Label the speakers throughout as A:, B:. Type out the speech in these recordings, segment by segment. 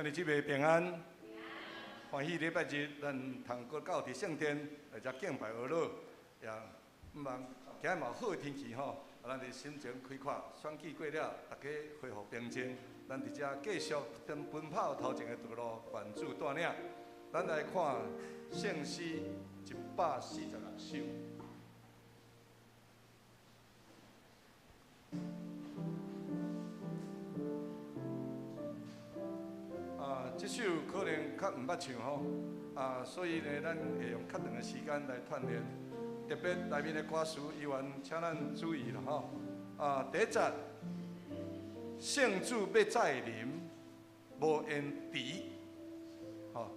A: 兄弟姊妹平安，歡喜禮拜日咱通閣到佇聖殿來遮敬拜阿老，也毋望今日嘛有好的天氣吼，啊，咱佇心情開闊，選舉過了，大家恢復平靜，咱佇遮繼續跟奔跑頭前的道路，願主帶領。咱來看聖詩146首。啊，這首可能較毋捌唱吼，啊，所以呢，咱會用較長的時間來鍛鍊。特別內面的歌詞，猶原請咱注意啦吼。啊，第一節，聖主欲再臨，無延遲，吼，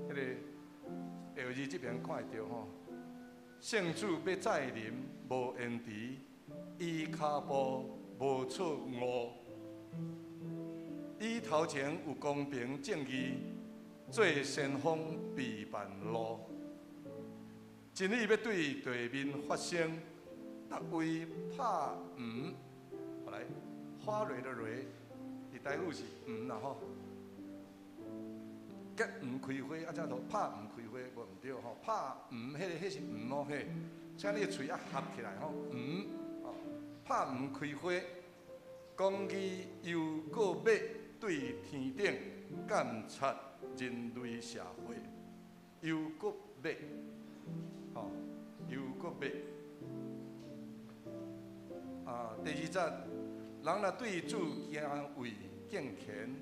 A: 彼个後字這邊看會著吼。聖主欲再臨，無延遲，伊跤步無錯誤。伊頭前有公平正義，做先鋒備萬路。真理欲對地面發聲，逐位拍黃，好來，花蕊的蕊，佇台語是黃啦吼。結黃開花，啊，怎讀？拍黃開花，無毋對吼。拍黃，彼个彼是黃哦嘿，請你喙仔合起來吼，黃，吼，拍黃開花，公義猶閣欲對天頂監察人類社會，猶閣欲，吼，猶閣欲。啊，第二節，人若對主敬畏敬虔，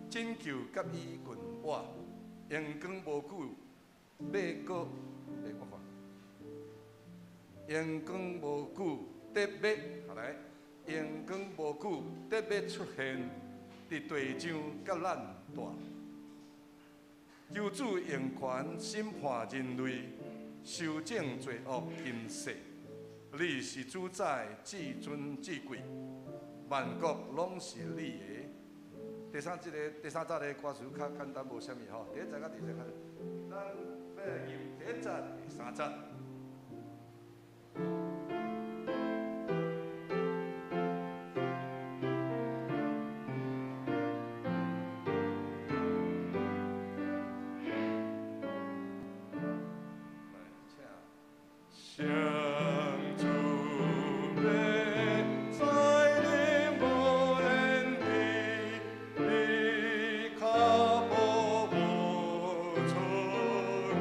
A: 拯救佮伊近倚，榮光無久欲閣，欸，我看，榮光無久得欲，好來，榮光無久得欲出現。佇地上佮咱住，求主用權審判人類，修正罪惡今世。你是主宰，至尊至貴，萬國攏是你的。第三這个第三節的歌詞較簡單，無啥物吼。第一節佮第二節，咱欲來吟第一節、第三節。聖主欲再臨無延遲，伊跤步無錯誤，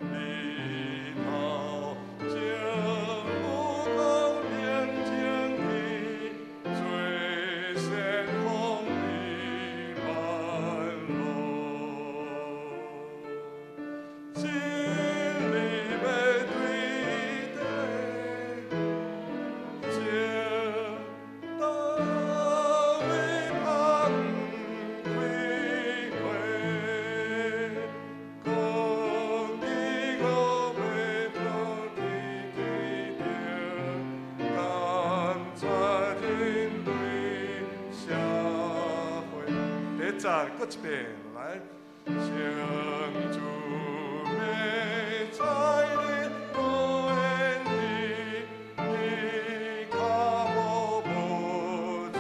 A: 伊頭前有公平正義，做先鋒備萬路。真理欲對地前，逐位拍黃開花，公義猶欲對天頂監察人類社會。第一節閣一遍來，聖主欲再臨無延遲，伊跤步無錯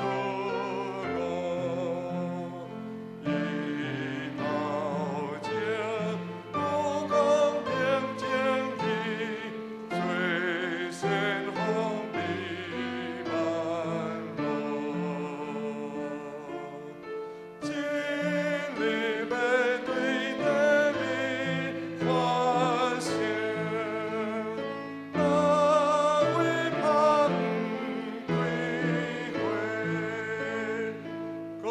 A: 誤，伊頭前有公平正義，做先鋒備萬路。真理欲對地面發聲，逐位拍黃開花，公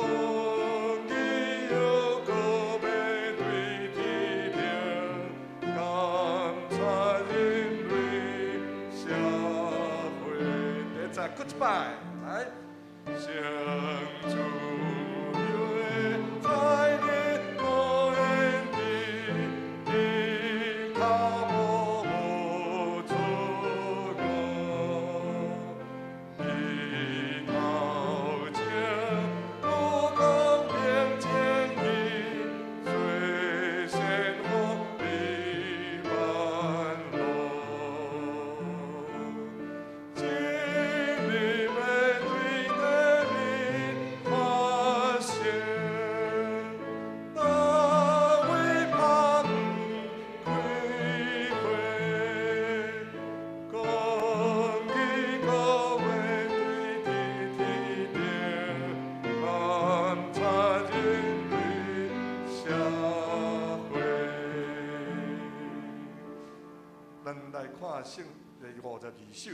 A: 義猶閣欲對天頂監察人類社會。第一節閣一擺，來，聖主欲再臨無延遲，伊跤步無錯誤，伊頭前有公平正義，做先鋒備萬路。真理欲對地面咱來看聖第52首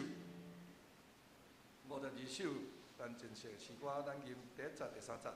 A: ，52首，咱真熟詩歌，咱吟第一節、第三節。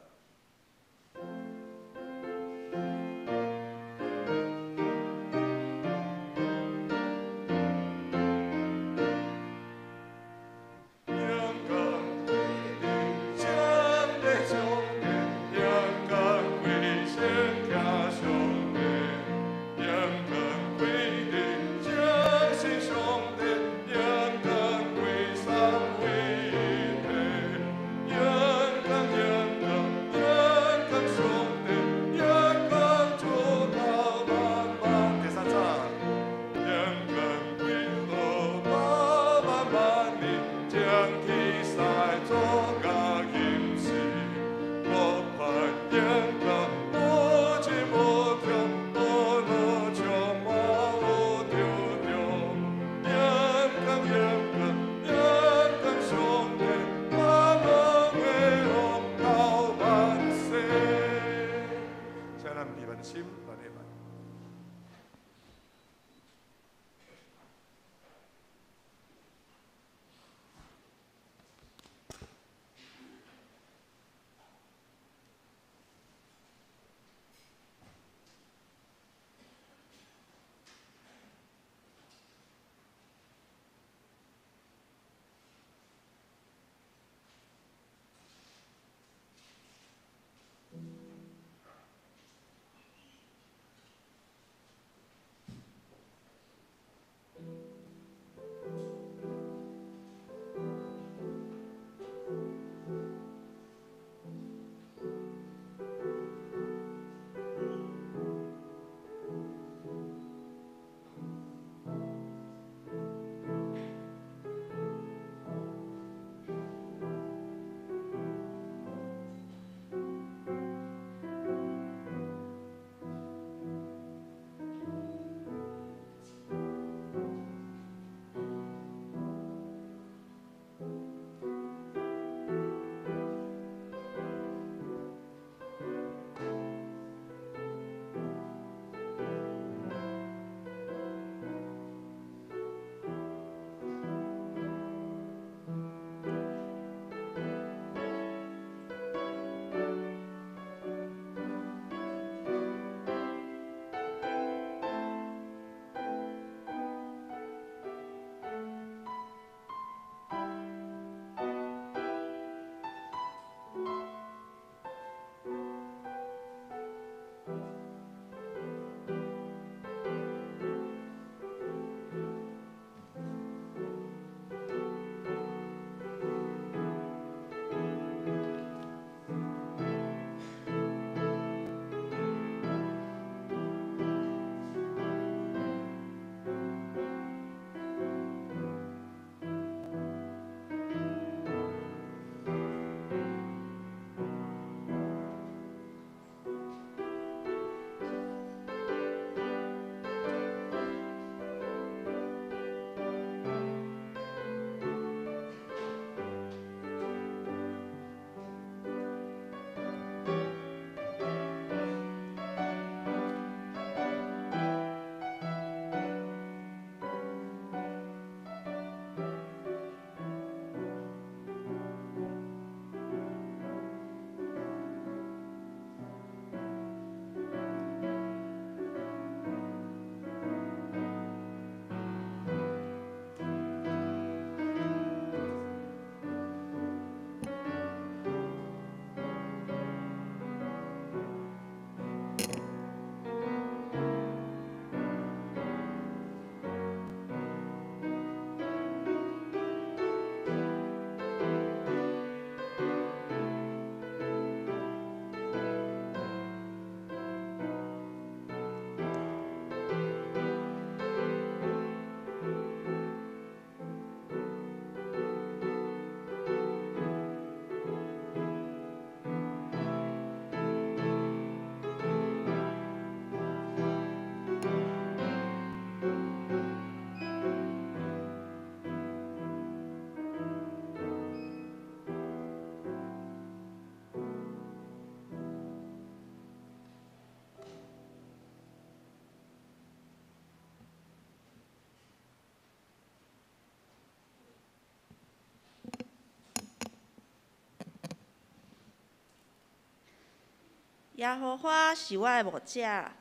B: 耶和華是我的牧者，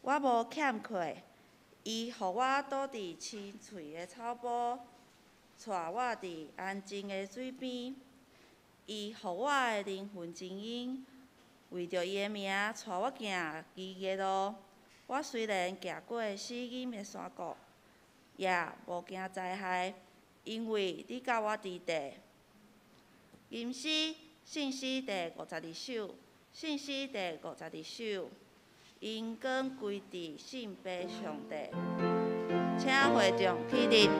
B: 我無欠缺。伊予我倒佇青翠的草埔，帶我佇安靜的水邊。伊予我的靈魂清飲，為著伊的名，帶我行義的路。我雖然行過死蔭的山谷，也無驚災害，因為你佮我佇地。吟詩，聖詩第52首，聖詩第52首，榮光歸佇聖父上帝，請會眾起立。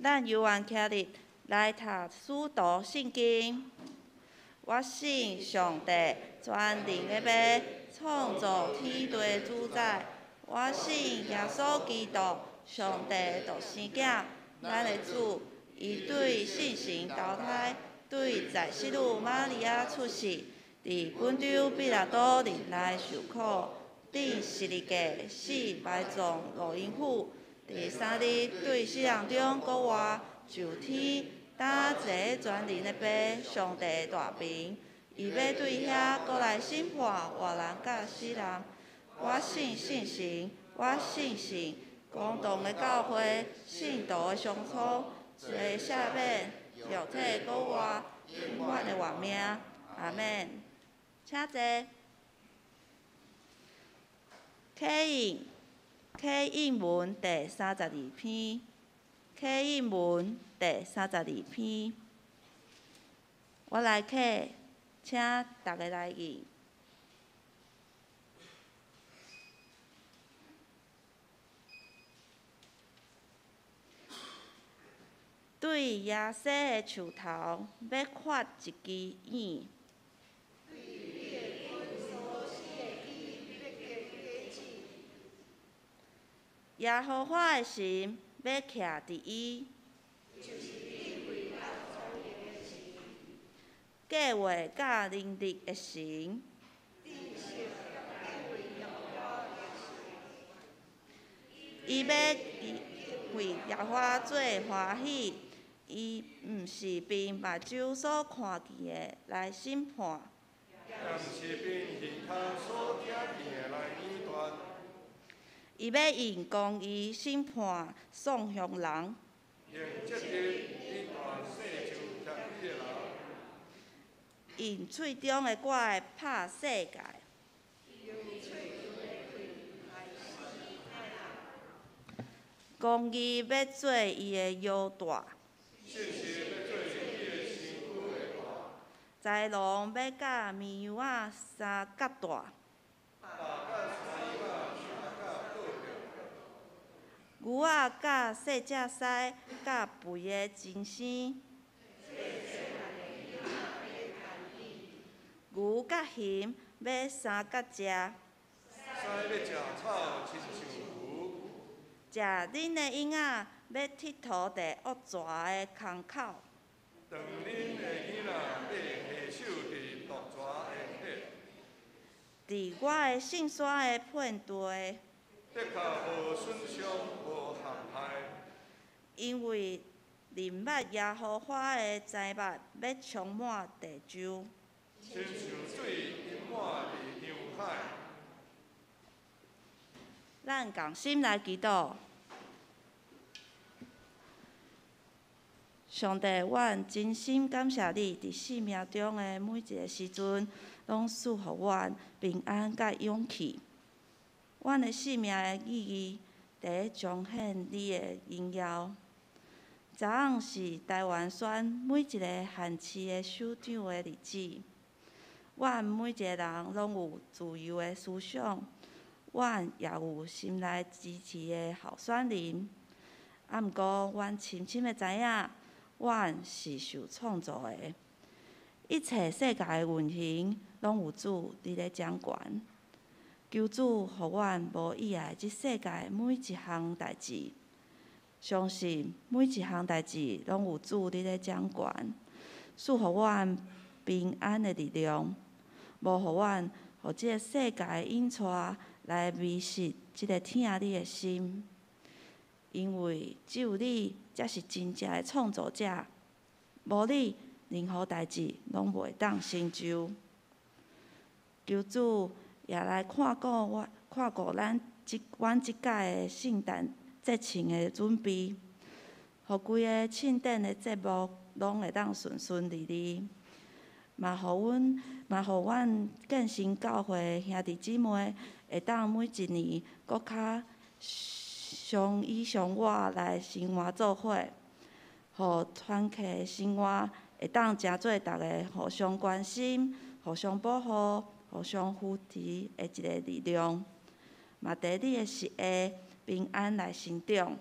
B: 咱猶原徛立來讀使徒信經。我信上帝，全能的父，創造天地主宰。我信耶穌基督，上帝獨生囝，咱的主。伊對聖神投胎，對在聖女瑪利亞出世，佇本丟彼拉多任內受苦，釘十字架死埋葬落陰府。第三日對死人中復活，上天，擔坐全能的父上帝大爿，伊欲對遐閣來審判活人佮死人。我信聖神，我信聖公同的教會，聖徒的相通，罪的赦免，肉體復活，永遠的活命。阿們。請坐。啟應。啟應文第32篇，啟應文第32篇，我來啟，請大家來認。對耶西的樹頭，欲發一支影。耶和華的神欲徛佇伊，計劃佮能力的神，伊欲為耶和華做歡喜，伊毋是憑目睭所看見的來審判。
A: 也毋是憑耳孔所聽見的來論斷。
B: 伊欲用公義審判喪鄉人，
A: 用正直論斷世上謙卑的人。
B: 用喙中的歌拍世界。公義欲做伊的腰帶，
A: 信實欲做伊的身軀的帶。
B: 豺狼欲佮綿羊仔相結帶。牛仔佮細隻獅佮肥的真生，牛佮熊欲相結食。
A: 獅欲食草，親像牛。
B: 食恁的嬰仔欲𨑨迌佇惡蛇的空口。
A: 當恁的囡仔欲下手佇毒蛇的穴。
B: 佇我的聖山的遍地。
A: 的確無損傷，無陷害。
B: 因為認捌耶和華的災物欲充滿地洲。
A: 親像水淹滿佇洋海。
B: 咱仝心來祈禱。上帝，阮真心感謝你，佇生命中的每一个時陣，攏賜予阮平安佮勇氣。阮的生命的意義，佇咧彰顯你的榮耀。昨昏是台灣選每一个縣市的首長的日子。阮每一个人攏有自由的思想，阮也有心內支持的候選人。啊，毋過，阮深深的知影，阮是受創造的，一切世界的運行，攏有主佇咧掌權。求主予阮無意愛這世界每一項代誌，相信每一項代誌攏有主佇咧掌權，賜予阮平安的力量，無予阮予這个世界的引帶來迷失這个疼你的心。因為只有你才是真正的創造者，無你，任何代誌攏袂當成就。求主也來看顧我，看顧咱這阮這屆的聖誕節慶的準備，予規个慶典的節目攏會當順順利利。嘛，予阮，嘛，予阮建新教會兄弟姊妹會當每一年閣較相依相倚來生活做伙，予團契的生活會當成做逐个互相關心、互相保護、互相扶持的一个力量。嘛，佇你的實下平安來成長，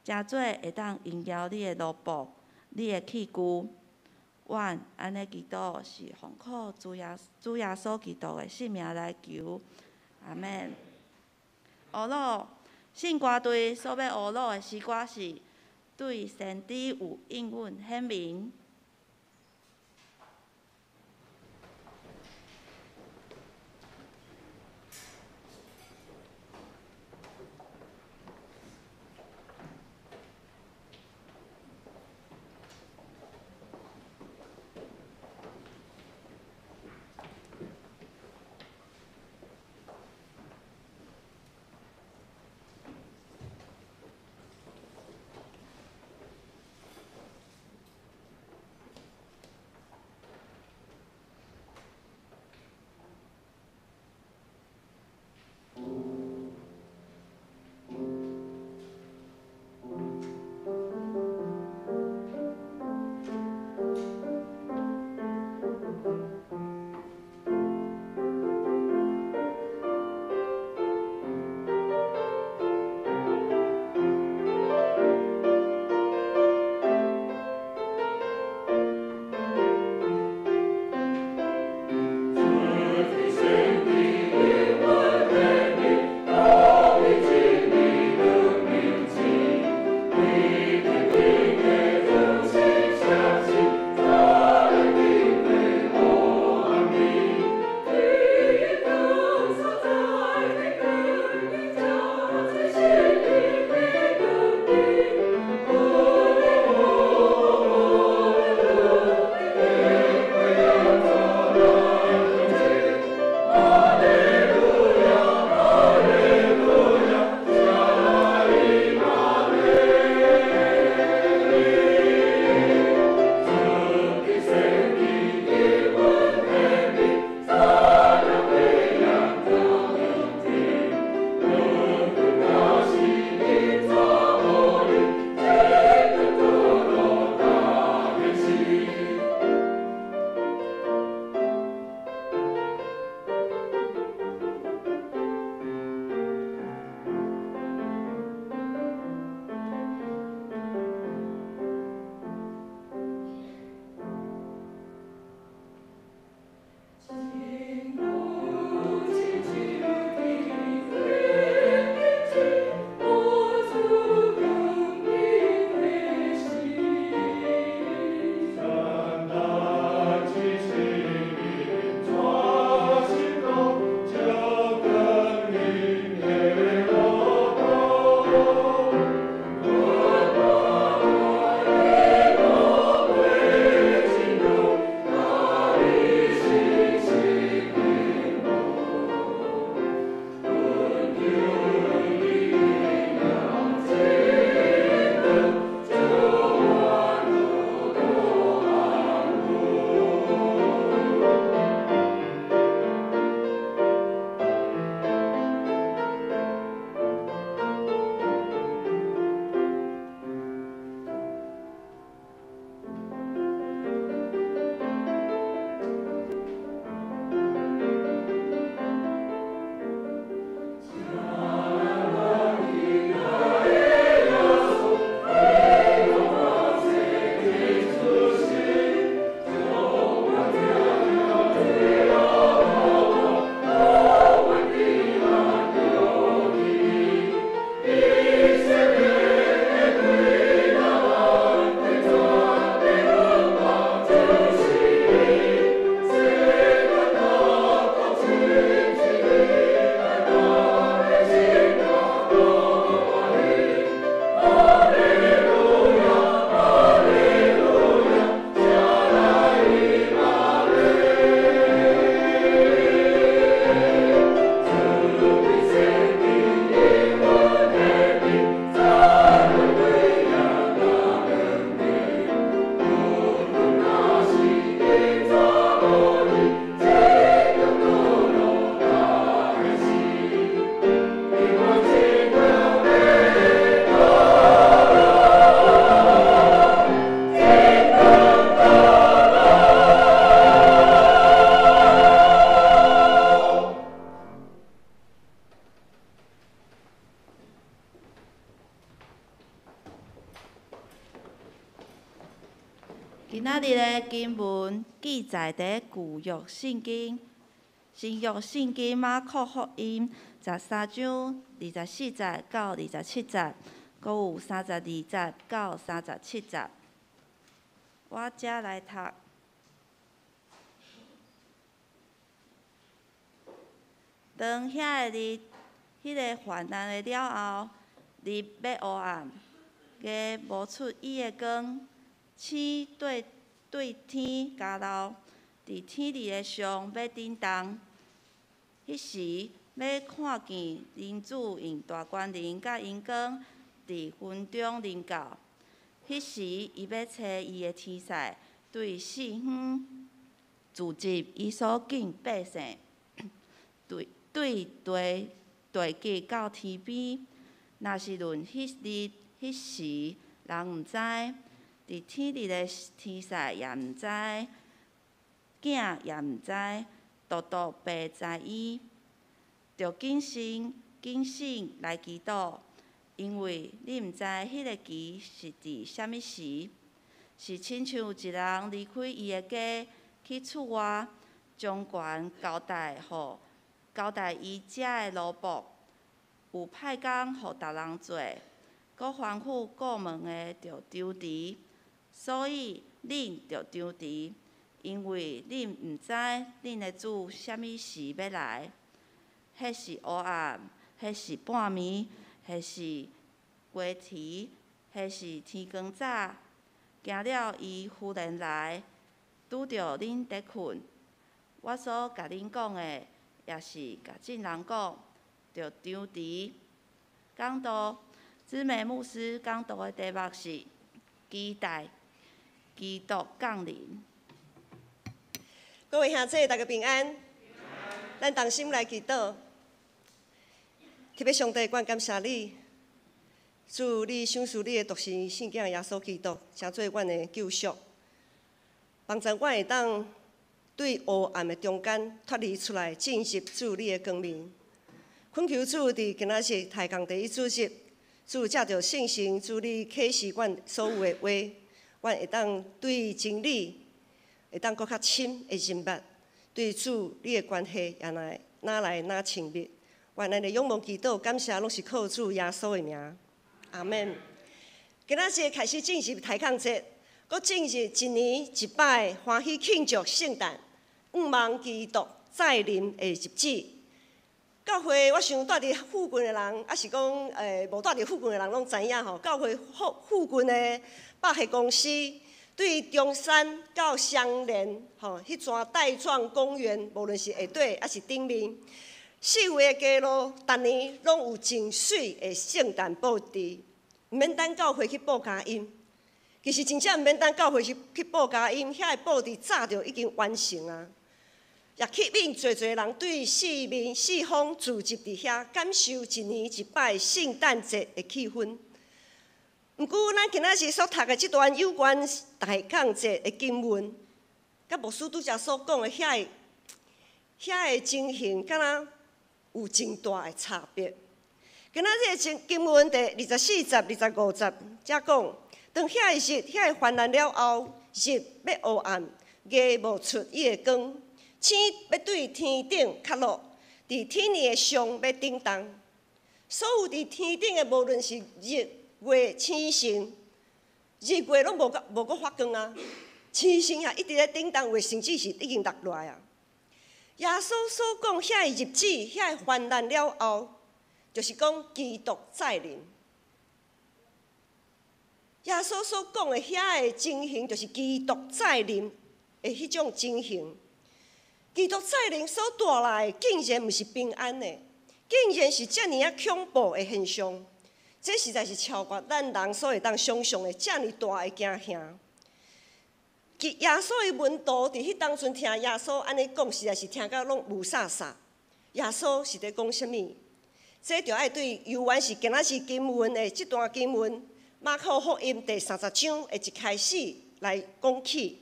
B: 成做會當榮耀你的奴僕、你的器具。阮按呢祈禱是奉靠主耶主耶穌基督的聖名來求，阿們。呵咾，聖歌隊所欲呵咾的詩歌是對先知有應允顯明。今仔日的經文記載佇舊約聖經、新約聖經馬可福音13章24節到27節，閣有32節到37節。我才來讀。當遐个日，彼个患難的了後，日欲烏暗，月無出伊的光，星對對天交落，佇天裡的上欲振動。彼時，欲看見人子用大權能佮榮光佇雲中臨到。彼時，伊欲差伊的天使對四方聚集伊所揀百姓，對對地地極到天邊。若是論彼日彼時，人毋知，佇天裡的天使也毋知，囝也毋知，獨獨父知伊。著謹慎謹慎來祈禱，因為你毋知彼个期是佇啥物時。是親像一人離開伊的家去出外，將權交代予交代伊遮的奴僕，有派工予逐人做，閣吩咐顧門的著張遲。所以恁著張遲，因為恁毋知恁的主啥物時欲來。彼是烏暗，彼是半暝，彼是雞啼，彼是天光早。驚了伊忽然來，拄著恁佇睏。我所共恁講的，也是共眾人講，著張遲。講道，姊妹牧師講道的題目是期待基督降臨。
C: 各位兄弟，大家平安。咱同心來祈禱。特別上帝，阮感謝你，主你賞賜你的獨生聖子耶穌基督，成做阮的救贖，幫助阮會當對黑暗的中間脫離出來，進入主你的光明。懇求主佇今仔日抬槓第一主日，主藉著聖神，主你啟示阮所有的話，阮會當對真理會當閣較深的認捌，對主你的關係也來愈來愈親密。願咱的仰望祈禱感謝，攏是靠主耶穌的名，阿們。今仔日開始進入抬槓節，閣進入一年一擺歡喜慶祝聖誕、向望基督再臨的日子。教會，我想住佇附近的人，抑是講無住佇附近的人，攏知影吼。教會附附近的百貨公司，對中山到雙連吼，彼逝帶狀公園，無論是下底抑是頂面。四圍的街路，逐年攏有真媠的聖誕布置，毋免等教會去報佳音。其實真正毋免等教會去去報佳音，遐个布置早就已經完成啊！也吸引濟濟人對四面四方聚集佇遐，感受一年一擺聖誕節的氣氛。毋過，咱今仔日所讀的這段有關抬槓節的經文，佮牧師拄才所講的遐个遐个情形，敢若有真大的差別。今仔日的經文第24節、25節才講，當遐个日、遐個患難了後，日欲烏暗，月無出伊的光，星欲對天頂崁落，佇天裡的上欲振動。所有佇天頂的，無論是日、月、星星，日月攏無無閣發光啊，星星也一直咧振動，有的甚至是已經落落來啊。耶穌所講遐个日子，遐个患難了後，就是講基督再臨。耶穌所講的遐个情形，就是基督再臨的彼種情形。基督再臨所帶來的，竟然毋是平安的，竟然是遮爾仔恐怖的現象。這實在是超過咱人所會當想像的遮爾大的驚嚇。耶穌的門徒佇彼當陣聽耶穌按呢講，實在是聽甲攏霧煞煞。耶穌是佇講啥物？這著愛對猶原是今仔日經文的這段經文，馬可福音第三十章的一開始來講起。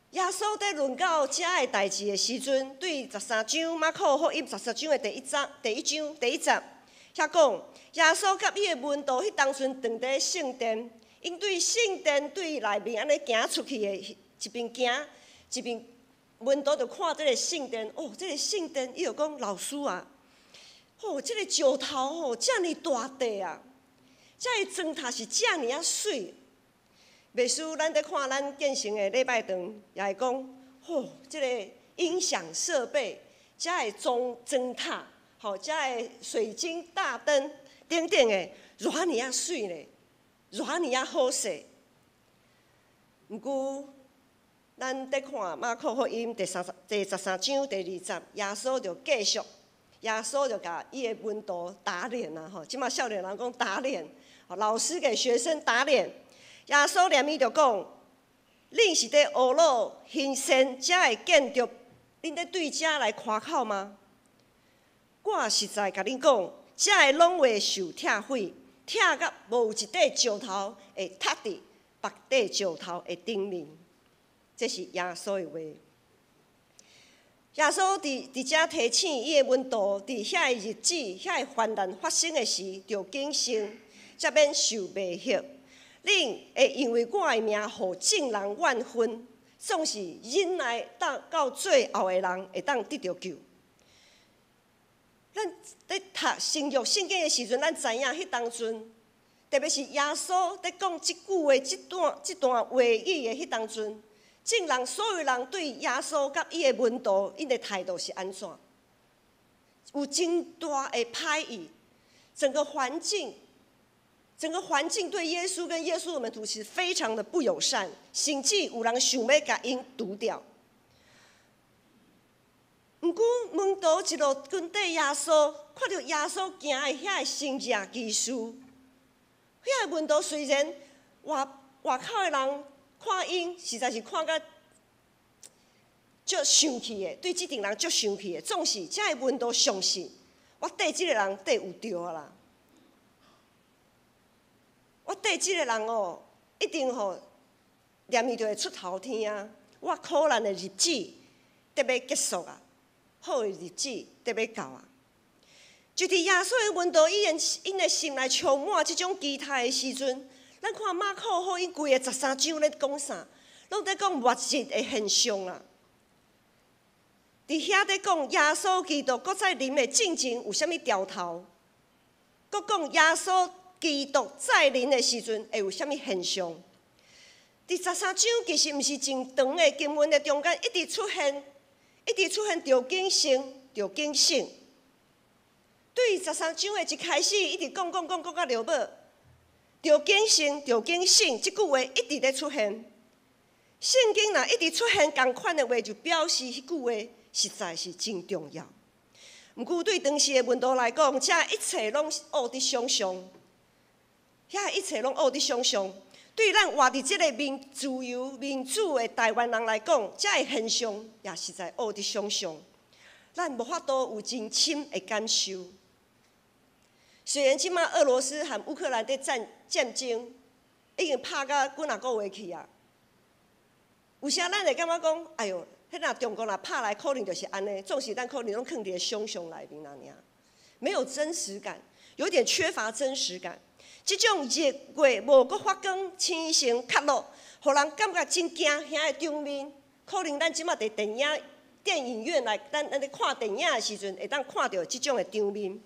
C: 耶穌佇論到這个代誌的時陣，對十三章馬可福音十三章的第一章、第一章第一節，遐講耶穌佮伊的門徒彼當陣轉佇聖殿。𪜶對聖殿對內面按呢行出去的，一邊行一邊門徒就看這个聖殿，哦，這个聖殿，伊就講老師啊，哦，這个石頭吼遮爾大塊啊，這个磚塔是遮爾仔媠。牧師，咱佇看咱建成的禮拜堂，也會講，吼，這个音響設備，遮个裝磚塔，吼，遮个水晶大燈等等的，偌爾仔媠咧，偌爾仔好勢。毋過，咱佇看馬可福音第13章第二節，耶穌就繼續，耶穌就共伊的門徒打臉啊！吼，這馬少年人講打臉，老師給學生打臉。耶穌連伊就講：恁是佇呵咾興盛遮的建築，恁咧對遮來誇口嗎？我實在共恁講，遮的攏會受拆毀，拆甲無一塊石頭會塌佇別塊石頭的頂面。這是耶穌的話。耶穌佇遮提醒伊的門徒，佇遐个日子、遐个患難發生的時，著警醒，才免受迷惑。恁會因為我的名，予眾人怨恨，總是忍耐到最後的人會當得著救。咱佇讀新約聖經的時陣，咱知影彼當陣，特別是耶穌佇講這句話、這段話語的彼當陣，眾人所有人對耶穌佮伊的門徒，𪜶的態度是按怎？有真大的歹意，整個環境對耶穌跟耶穌的門徒是非常的不友善，甚至有人想欲共𪜶除掉。毋過門徒一路跟綴耶穌，看著耶穌行的遐个神蹟奇事，遐个門徒雖然外口的人看𪜶，實在是看甲足生氣的，對這陣人足生氣的。總是遮个門徒相信，我綴這个人綴有著啦。我綴這个人哦，一定吼，連伊就會出頭天啊！我苦難的日子得欲結束啊，好的日子得欲到啊！就佇耶穌的門徒，𪜶的心內充滿這種期待的時陣，咱看馬可福音規个十三章咧講啥？攏佇講末日的現象啦。佇遐佇講耶穌基督閣再臨的進前有啥物兆頭？閣講耶穌基督再臨的時陣會有啥物現象？佇十三章其實毋是真長的經文的中間，一直出現著警醒，著警醒。對十三章的一開始，一直講講講講到落尾，著警醒，著警醒，這句話一直咧出現。聖經若一直出現仝款的話，就表示彼句話實在是真重要。毋過對當時的門徒來講，這一切攏是學佇想像，遐一切攏學佇想像。對咱活佇這個自由民主的台灣人來講，這个現象也實在學佇想像。咱無法度有真深的感受。雖然這馬俄羅斯和烏克蘭佇戰爭，已經拍甲幾若個月去啊。有時咱會感覺講，哎喲，彼若中國若拍來，可能就是按呢。總是咱可能攏囥佇想像內面爾，沒有真實感，有點缺乏真實感。這種日月無閣發光，星星塌落，予人感覺真驚嚇的場面。可能咱這馬佇電影院來，咱咧看電影的時陣，會當看著這種的場面。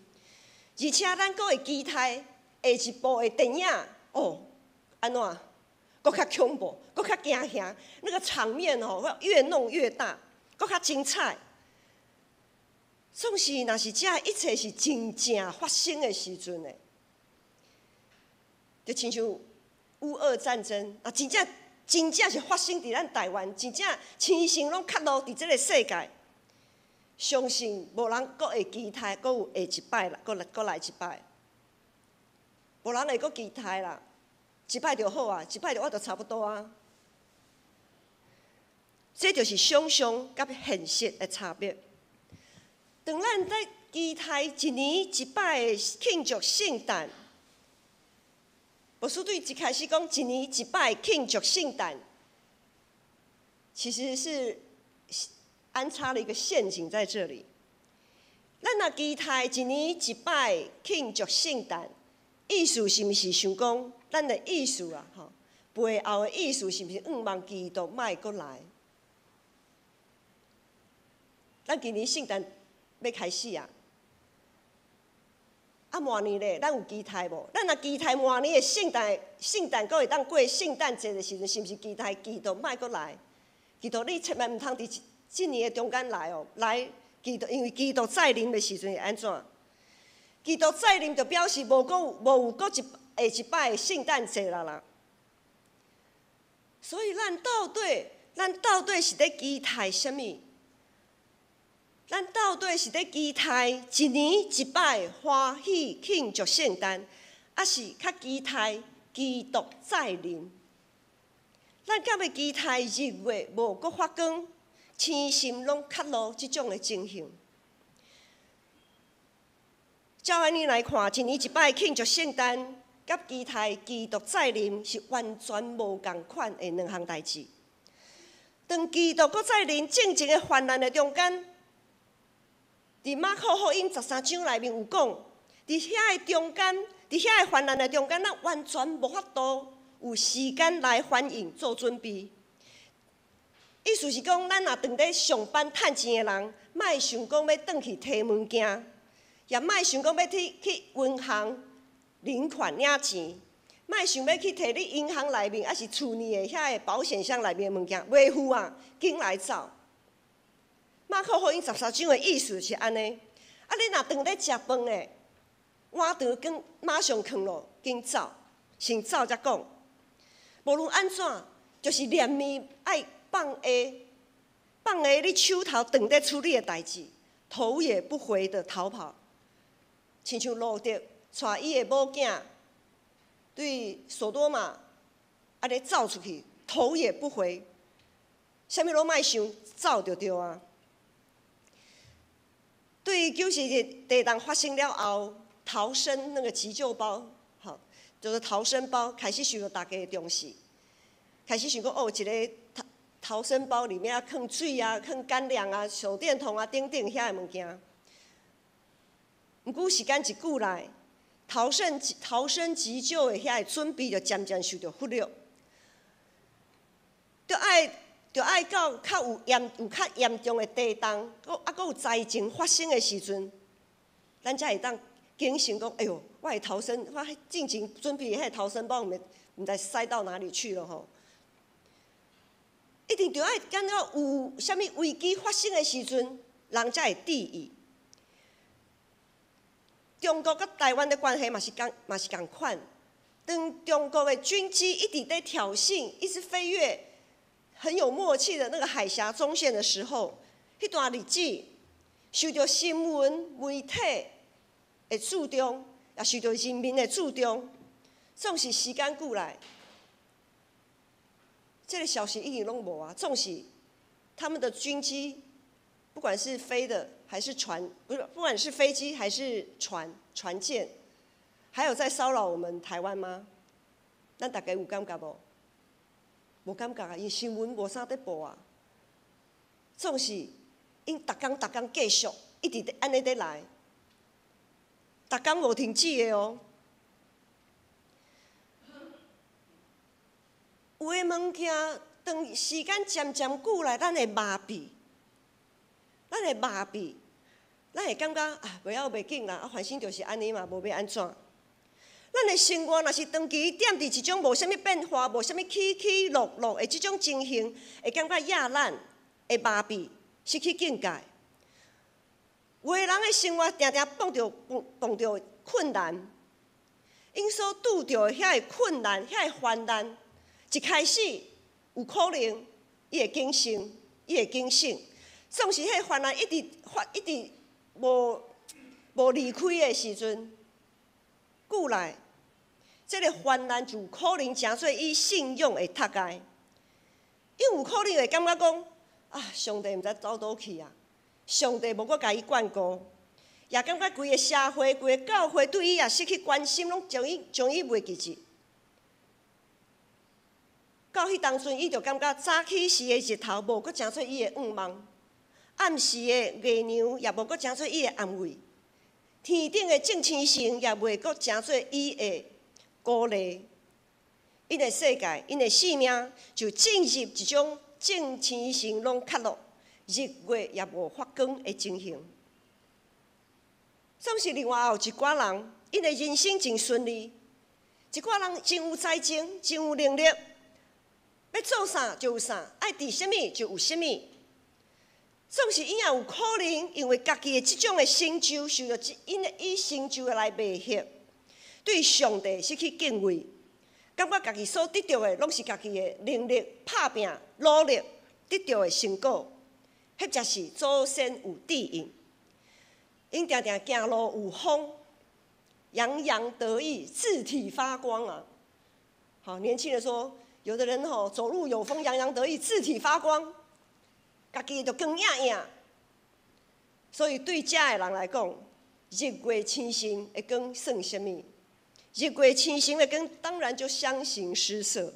C: 而且咱閣會期待下一部的電影，哦，按怎？閣較恐怖，閣較驚嚇，那個場面哦，會越弄越大，閣較精彩。總是若是這一切是真正發生的時陣呢，就親像烏俄戰爭啊，真正真正是發生佇咱台灣，真正星星攏塌落佇這个世界，相信無人閣會期待，閣有下一擺啦，閣來一擺，無人會閣期待啦，一擺就好啊，一擺就我就差不多啊。這就是想像佮現實的差別。當咱在期待一年一擺的慶祝聖誕，牧師對一開始講一年一擺慶祝聖誕，其實是安插了一個陷阱在這裡。咱若期待一年一擺慶祝聖誕，意思是毋是想講，咱的意思啊，吼，背後的意思是毋是向望基督莫閣來？咱今年聖誕欲開始啊！啊，明年咧，咱有期待無？咱若期待明年的聖誕，聖誕閣會當過聖誕節的時陣，是毋是期待基督莫閣來？基督，你千萬毋通佇這年的中間來哦，來基督，因為基督再臨的時陣會按怎？基督再臨就表示無閣有無有閣一下一擺的聖誕節啦啦。所以咱到底是咧期待啥物？咱到底是咧期待一年一擺歡喜慶祝聖誕，抑是較期待基督再臨？咱敢會期待日月無閣發光，星星攏缺落這種的情形？照按呢來看，一年一擺慶祝聖誕，佮期待基督再臨是完全無仝款的兩項代誌。當基督閣再臨進前的患難的中間，佇馬可福音13章內面有講，佇遐个中間，佇遐个患難的中間，咱完全無法度有時間來反應做準備。意思是講，咱若當咧上班趁錢的人，莫想講欲轉去提物件，也莫想講欲去銀行領款領錢，莫想欲去提你銀行內面，抑是厝內的遐个保險箱內面的物件，袂赴啊，緊來走。馬可福音十三章的意思是按呢，啊，你若當咧食飯的，碗沓緊馬上囥落，緊走，先走才講。無論按怎，就是連面愛放下，放下你手頭當咧處理的代誌，頭也不回的逃跑，親像路得帶伊的某囝對索多瑪按呢走出去，頭也不回，啥物攏莫想，走就對啊。對9·11地動發生了後，逃生那個急救包，吼，就是逃生包開始受到大家的重視，開始想講哦，一个逃生包裡面啊，囥水啊、囥乾糧啊、手電筒啊等等遐个物件。毋過時間一久來，逃生急救的遐个準備就漸漸受著忽略，著愛到較嚴重的地動，閣有災情發生的時陣，咱才會當警醒講：哎喲，我的逃生，我進前準備的彼个逃生包，毋知塞到哪裡去了吼。一定著愛感覺有啥物危機發生的時陣，人才會注意。中國佮台灣的關係嘛是仝款。當中國的軍機一直在挑釁，一直飛越很有默契的那個海峽中線的時候，彼段日子受著新聞媒體的注重，也受著人民的注重，總是時間久來，這個消息已經攏無啊。總是他們的軍機，不管是飛的還是船，不是，不管是飛機還是船艦，還有在騷擾我們台灣嗎？咱大家有感覺無？無感覺啊，因為新聞無啥佇報啊。總是𪜶逐工逐工繼續一直按呢佇來，逐工無停止的哦。有的物件，當時間漸漸久來，咱會麻痹，咱會麻痹，咱會感覺啊，袂要袂緊啦，啊，反正就是按呢嘛，無欲按怎。咱的生活若是長期踮佇一種無啥物變化、無啥物起起落落的這種情形，會感覺厭懶、會麻痹、失去境界。有的人的生活定定碰著困難，𪜶所拄著的遐个困難、遐個患難，一開始有可能伊會警醒，伊會警醒，總是彼个患難一直發、一直無離開的時陣，久來，這个患難就有可能成做伊信仰的窒礙，伊有可能會感覺講啊，上帝毋知走佗去啊，上帝無閣共伊眷顧，也感覺規个社會、規个教會對伊也失去關心，攏將伊袂記得。到彼當陣，伊就感覺早起時的日頭無閣成做伊的向望，暗時的月娘也無閣成做伊的安慰，天頂的眾星星也袂閣成做伊的鼓勵。𪜶的世界，𪜶的性命就進入一種眾星辰攏缺落，日月也無發光的情形。總是另外也有一寡人，𪜶的人生真順利，一寡人真有才情，真有能力，欲做啥就有啥，愛佇啥物就有啥物。總是𪜶也有可能，因為家己的這種的成就，受著𪜶的以成就來迷惑，對上帝失去敬畏，感覺家己所得著的攏是家己的能力、拍拚、努力得著的成果，彼才是祖先有賜𪜶。𪜶定定行路有風，洋洋得意，自體發光啊！好，年輕人說，有的人吼走路有風，洋洋得意，自體發光，家己就光映映。所以對這的人來講，日月星辰的光算啥物？日月星辰的光當然就相形失色。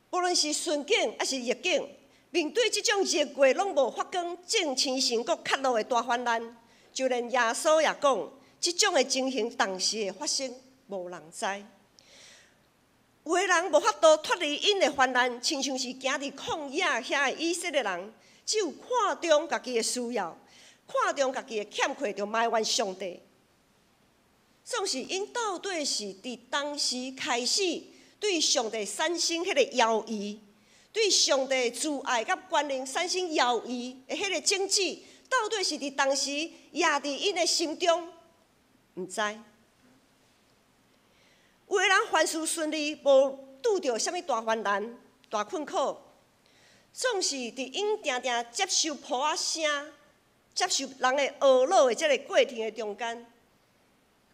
C: 無論是順境抑是逆境，面對這種日月攏無發光、眾星辰閣缺落的大患難，就連耶穌也講，這種的情形當時會發生，無人知。有的人無法度脫離𪜶的患難，親像是行佇曠野遐的以色列人，只有看重家己的需要，看重家己的欠缺，就埋怨上帝。總是𪜶到底是佇當時開始對上帝產生彼個猶疑，對上帝慈愛佮權能產生猶疑的彼個種子，到底是佇當時壓佇𪜶的心中，毋知。有的人凡事順利，無拄著啥物大患難、大困苦，總是佇𪜶定定接受噗仔聲、接受人的呵咾的這个過程的中間，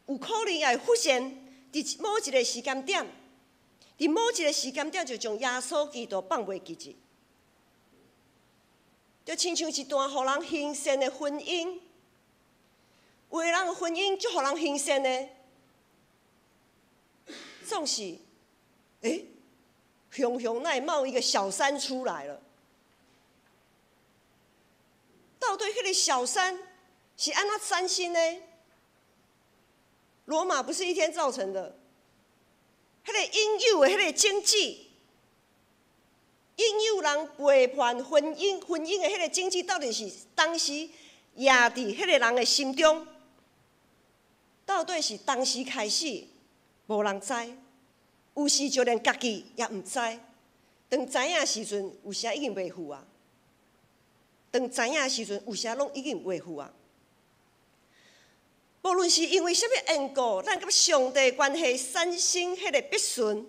C: 有可能也會出現佇某一个時間點，佇某一个時間點就將耶穌基督放袂記一，就親像一段予人行善的婚姻，有的人婚姻足予人行善的，總是，欸，雄雄那會冒一個小三出來了？到底彼个小三是按怎產生的？羅馬不是一天造成的。彼個引誘的彼個種子，引誘人背叛婚姻、婚姻的彼個種子，到底是當時壓佇彼個人的心中？到底是當時開始，無人知，有時就連家己也毋知。當知影時陣，有時已經袂赴啊。當知影時陣，有時攏已經袂赴啊。無論是因為啥物緣故，咱佮上帝關係產生彼个不順，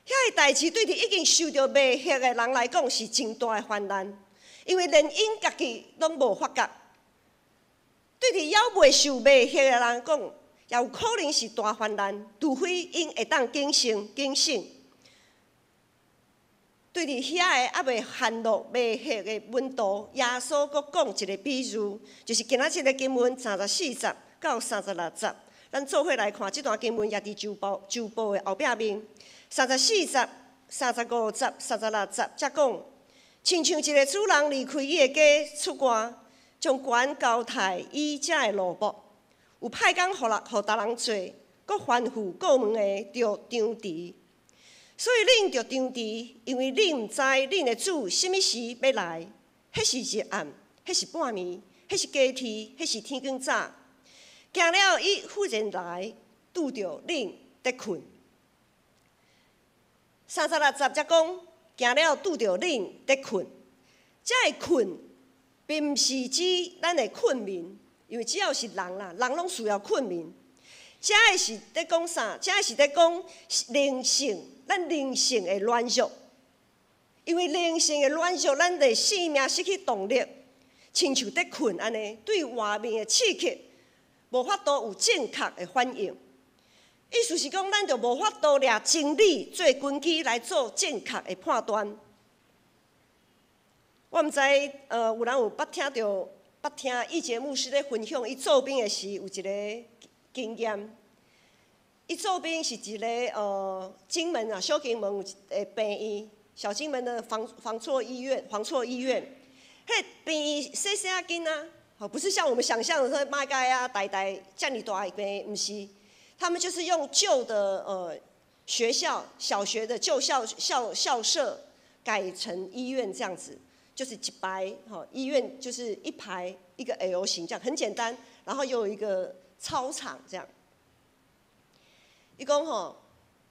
C: 遐个代誌對佇已經受著迷惑的人來講是真大的患難，因為連𪜶家己攏無發覺。對佇猶未受迷惑的人講，也有可能是大患難，除非𪜶會當警醒警醒。對佇遐个猶未陷落迷惑的門徒，耶穌閣講一个比喻，就是今仔這个經文34節到36節，咱做伙來看這段經文，也佇周報周報的後壁面，34節、35節、36節，才講，親像一个主人離開伊的家出外，將權交託予遮的奴僕，有派工予人予逐人做，閣吩咐顧門的著張持。所以恁著張持，因為恁毋知恁的主啥物時欲來，彼是日暗，彼是半暝，彼是更天，彼是天光早。驚了，伊忽然來，拄著恁佇睏。36節才講，驚了拄著恁佇睏。這个睏，並毋是指咱的睏眠，因為只要是人啦，人攏需要睏眠。這个是佇講啥？這個是佇講靈性，咱靈性的軟弱。因為靈性的軟弱，咱的生命失去動力，親像佇睏按呢，對外面的刺激無法度有正確的反應。意思是講，咱就無法度掠真理做根基來做正確的判斷。我毋知，有人有捌聽著，捌聽易傑牧師咧分享，伊做兵的時有一个經驗。伊做兵是一个金門啊，小金門有一个病院，小金門的防錯醫院，防錯醫院，彼个病院細細仔間啊，不是像我們想象的說馬蓋啊、大大遮爾大的病院，毋是，他們就是用舊的学校小学的旧校舍改成医院这样子，就是一排吼，医院就是一排一个 L 型这样，很简单，然后又有一个操场这样。伊讲吼，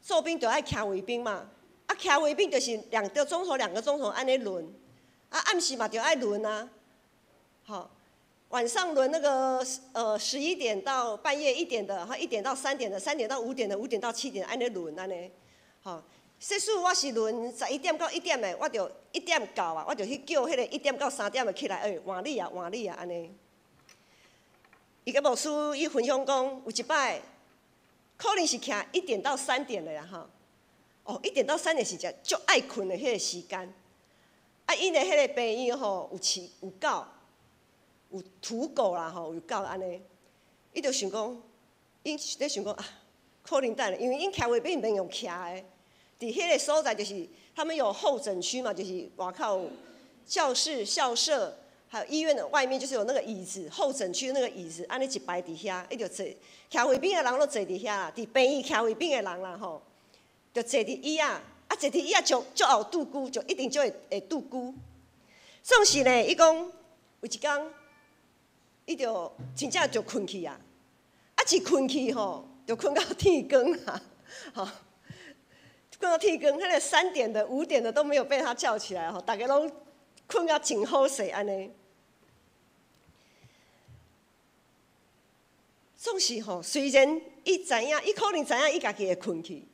C: 做兵就爱徛卫兵嘛，啊徛卫兵就是2个钟头2个钟头按呢轮，啊暗时嘛就爱轮啊，好，晚上轮那个11点到半夜1点的，哈1点到3点的，3点到5点的，5点到7点按呢轮按呢，好，假使我是轮11点到1点的，我就一点到啊，我就去叫彼个1点到3点的起来，欸，换你啊，换你啊，按呢。伊个牧师伊分享讲，有一摆可能是徛一点到三点的啦，吼，哦，一点到三点是只足爱睏的彼个时间，啊，𪜶的彼个病院吼有饲有狗。有土狗啦吼，有狗按呢，伊就想讲，𪜶咧想讲啊，可能等下，因为𪜶徛卫兵免用徛的，伫彼个所在就是他们有候诊区嘛，就是外口教室、校舍，还有医院的外面，就是有那个椅子，候诊区那个椅子，按呢一排伫遐，伊就坐，徛卫兵的人拢坐伫遐啦，伫病院徛卫兵的人啦吼，就坐伫椅仔，啊坐伫椅仔就就有拄久，就一定就会拄久。总是呢，伊讲有一工，伊就真正就睏去啊！啊，一睏去吼，就睏到天光啊！吼，睏到天光，彼个三点的、5点的都没有被他叫起来吼，逐家拢睏甲真好势按呢。总是吼，虽然伊知影，伊可能知影伊家己会睏去，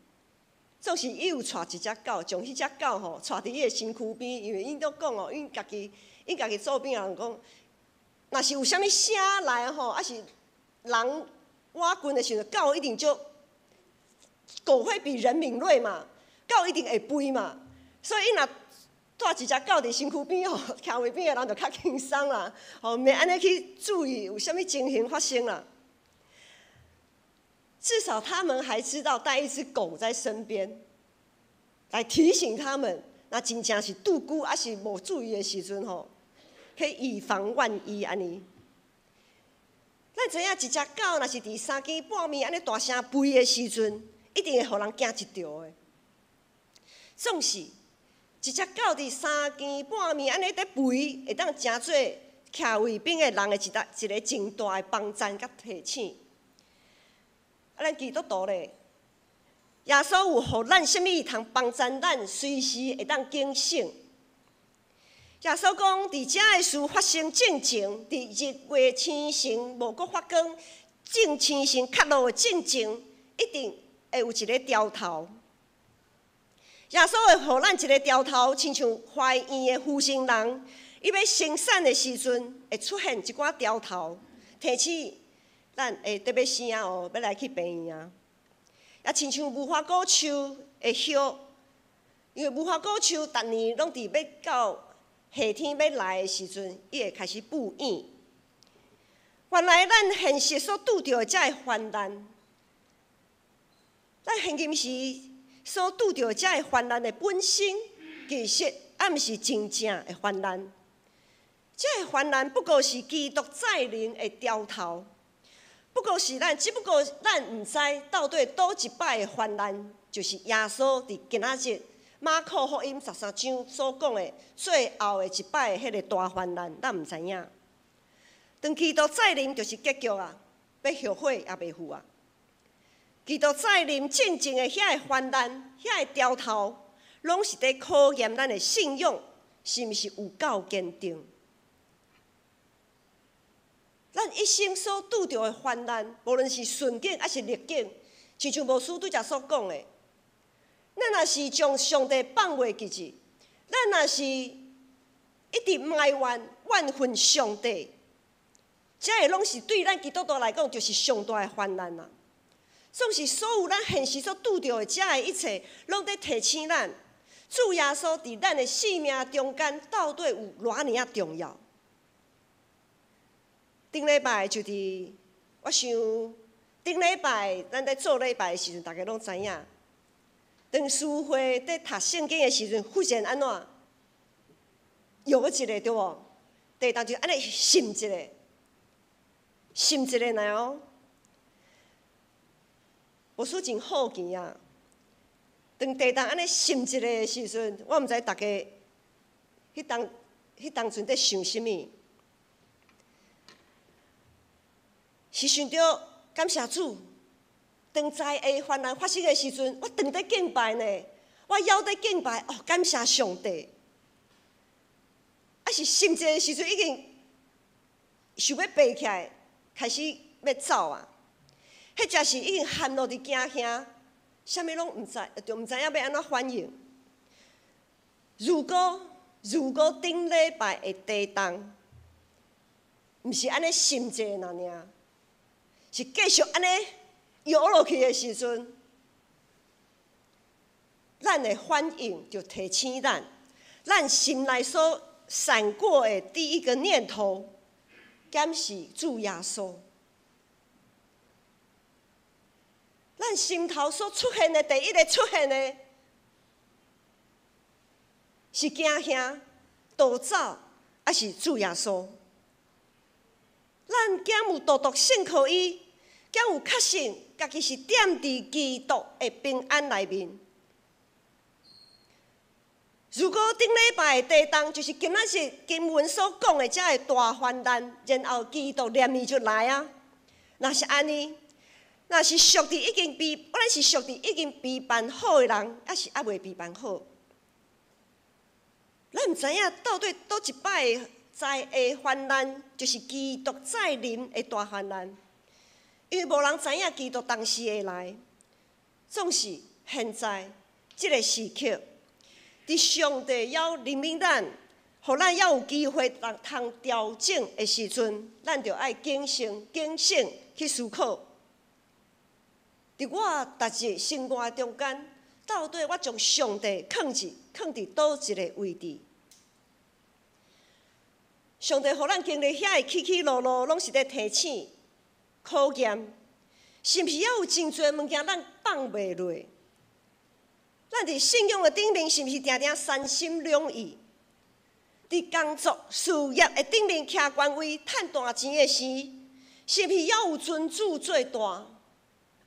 C: 总是伊有带一只狗，将彼只狗吼带伫伊的身躯边，因为𪜶都讲哦，𪜶家己做兵的人讲，若是有啥物声来吼，抑是人倚近的时阵，狗一定就狗会比人敏锐嘛，狗一定会飞嘛，所以伊若带一只狗伫身躯边吼，徛卫边的人就较轻松啦，吼，袂按呢去注意有啥物情形发生啦。至少他们还知道带一只狗在身边，来提醒他们，若真正是拄久抑是无注意的时阵吼，可以以防万一按呢。咱知影一只狗，若是伫三更半暝按呢大声吠的时阵，一定会予人惊一跳的。总是一只狗伫三更半暝按呢伫吠，会当成做徛卫兵的人的一个真大的帮赞佮提醒。啊，咱基督徒咧，耶稣有予咱啥物通帮赞咱，随时会当警醒。耶稣讲，伫这个事发生进前，伫日月星辰无阁发光，正星辰较落的进前，一定会有一个兆头。耶稣会予咱一个兆头，亲像怀孕的妇人，伊欲生产的时阵，会出现一寡兆头，提醒咱会得欲生哦，欲来去病院啊。也亲像无花果树的叶，因为无花果树逐年拢伫欲到夏天欲来的时阵，伊会开始布影。原来咱现实所拄著的这个患难，咱现今时所拄著的这个患难的本身，其实也毋是真正的患难。这个患难不过是基督再临的兆头，不过是咱，只不过咱毋知到底佗一摆的患难，就是耶稣伫今仔日马可福音13章所讲的最后的一摆的彼个大患难，咱毋知影。当基督再临，就是结局啊，欲后悔也袂赴啊。基督再临进前的遐个患难、遐个兆头，拢是伫考验咱的信仰是毋是有够坚定。咱一生所拄著的患难，无论是顺境抑是逆境，亲像牧师拄才所讲的，咱若是将上帝放袂记住，咱若是一直埋怨怨恨上帝，这个拢是对咱基督徒来讲，就是上大的患难啊！总是所有咱现实所拄著的这个一切，拢伫提醒咱，主耶稣伫咱的生命中间到底有偌尔仔重要。顶礼拜就伫，我想顶礼拜咱伫做礼拜的时阵，大家拢知影。当司会伫读圣经的时阵，忽然按怎？摇一下对无？地当就按呢爍一下，爍一下尔哦。牧师真好奇啊！當地動按呢糝一下的時陣，我毋知逐家彼當陣佇想啥物，是想著感謝主。當災厄患難發生的時陣，我當佇敬拜呢，我猶佇敬拜哦，感謝上帝。啊是糝一下的時陣，已經想欲爬起來，開始欲走啊。彼只是已經陷落佇驚嚇，啥物攏毋知，就毋知影欲按怎反應。如果頂禮拜的地動，毋是按呢糝一下爾爾，是繼續按呢搖落去的時陣，咱的反應就提醒咱，咱心內所閃過的第一個念頭，敢是主耶穌？咱心頭所出現的第一个出現的，是驚嚇、逃走，抑是主耶穌？咱敢有獨獨信靠伊？敢有確信家己是踮佇基督的平安內面？如果頂禮拜的地動就是今仔日經文所講的這个大患難，然後基督連面就來啊！若是按呢，若是屬佇已經備，咱是屬佇已經備辦好的人，抑是猶未備辦好？咱毋知影到底佗一擺的災厄患難，就是基督再臨的大患難，因為無人知影基督當時會來。總是現在這个時刻，佇上帝猶憐憫咱，予咱猶有機會通調整的時陣，咱就愛謹慎、警醒去思考。佇我逐日生活中間，到底我將上帝囥佇佗一个位置？上帝予咱經歷遐个起起落落，攏是咧提醒、考驗，是毋是猶有真濟物件咱放袂落？咱佇信仰的頂面，是毋是定定三心兩意？佇工作、事業的頂面徛官位、趁大錢的時，是毋是猶有尊主做大？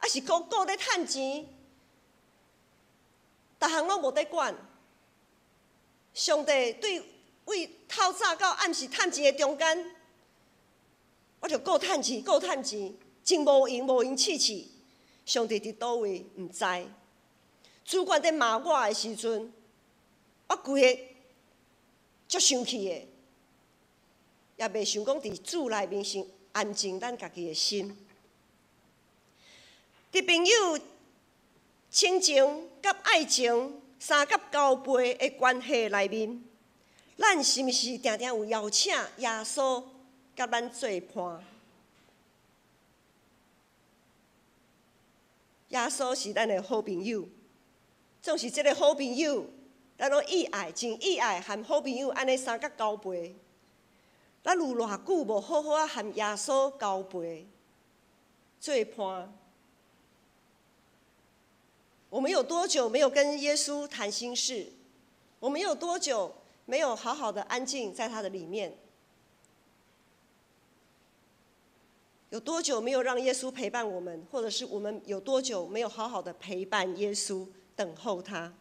C: 抑是閣顧咧趁錢，逐項攏無咧管。上帝對位透早到暗時趁錢的中間，我就顧趁錢，顧趁錢，真無閒，無閒試試。上帝佇佗位？毋知。主管佇罵我的時陣，我規个足生氣的，也袂想講佇主內面先安靜咱家己的心。佇朋友親情佮愛情三角交陪的關係內面，咱是毋是定定有邀請耶穌佮咱做伴？耶穌是咱的好朋友，總是這个好朋友，咱攏意愛，真意愛和好朋友按呢三角交陪。咱有偌久無好好仔和耶穌交陪做伴？我們有多久沒有跟耶穌談心事？我們有多久沒有好好的安靜在他的裡面？有多久沒有讓耶穌陪伴我們？或者是我們有多久沒有好好的陪伴耶穌，等候他？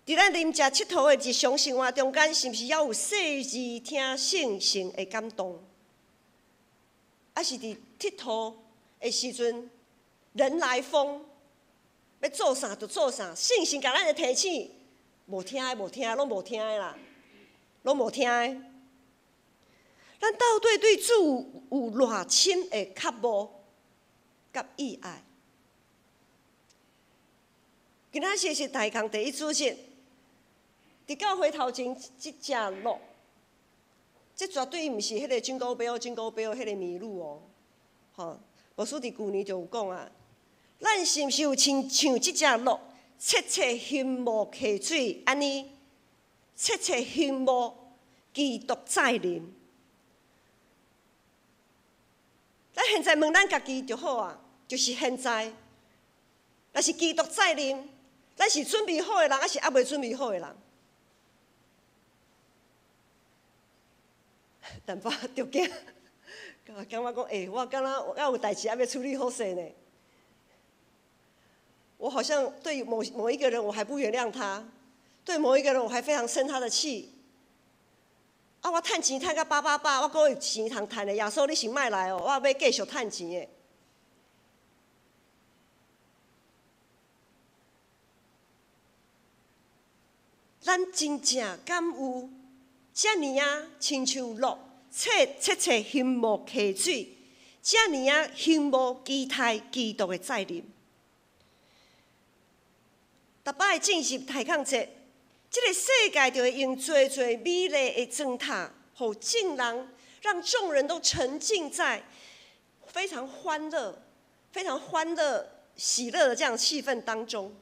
C: 佇咱啉食𨑨迌的日常生活中間，是毋是猶有細膩聽聖神的感動？抑是佇𨑨迌的時陣，人來瘋，欲做啥就做啥，聖神共咱的提醒，無聽的，無聽的，攏無聽的啦，攏無聽的。咱到底對主有偌深的渴慕佮意愛？今仔日是大工第一主日，佇教會頭前這隻鹿，這絕對毋是彼個 Jingle Bell Jingle Bell 彼個麋鹿哦，吼！牧師佇舊年就有講啊，咱是毋是有親像這隻鹿，切切欣慕溪水按呢？切切欣慕基督再臨。咱現在問咱家己就好啊，就是現在，若是基督再臨，咱是準備好的人，抑是猶未準備好的人？淡薄著驚，感覺講，欸，我敢若猶有代誌猶欲處理好勢呢。我好像對某某一個人我還不原諒他，對某一個人我還非常生他的氣。啊，我趁錢趁甲飽飽飽，我閣有錢通趁的。耶穌，你先莫來哦，我欲繼續趁錢的。咱真正敢有遮爾仔，親像鹿，切切切欣慕溪水，遮爾仔欣慕期待基督的再臨。逐擺進入大降節，這個世界就會用濟濟美麗的燈塔，予眾人，讓眾人都沉浸在非常歡樂、非常歡樂、喜樂的這樣氣氛當中。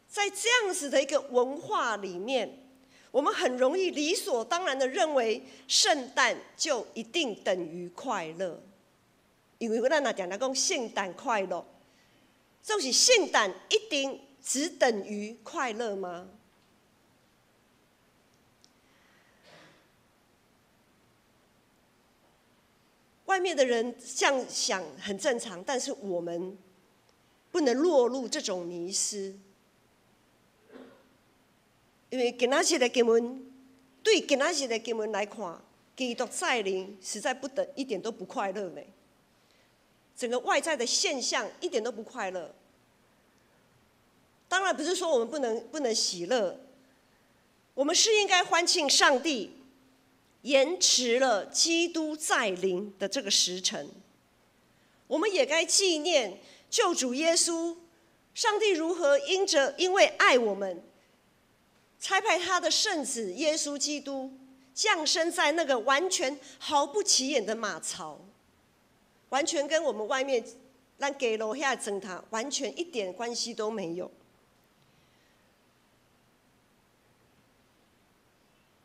C: 在這樣子的一個文化裡面，我們很容易理所當然的認為聖誕就一定等於快樂，因為咱若常常講聖誕快樂，總是聖誕一定只等於快樂嗎？外面的人這樣想很正常，但是我們不能落入這種迷思。因為今仔日的經文，對今仔日的經文來看，基督再臨實在不等一點都不快樂呢。整個外在的現象一點都不快樂。當然不是說我們不能喜樂，我們是應該歡慶上帝延遲了基督再臨的這個時辰。我們也該紀念救主耶穌，上帝如何因為愛我們，差派他的聖子耶穌基督降生在那個完全毫不起眼的馬槽，完全跟我們外面咱街路遐燈塔完全一點關係都沒有。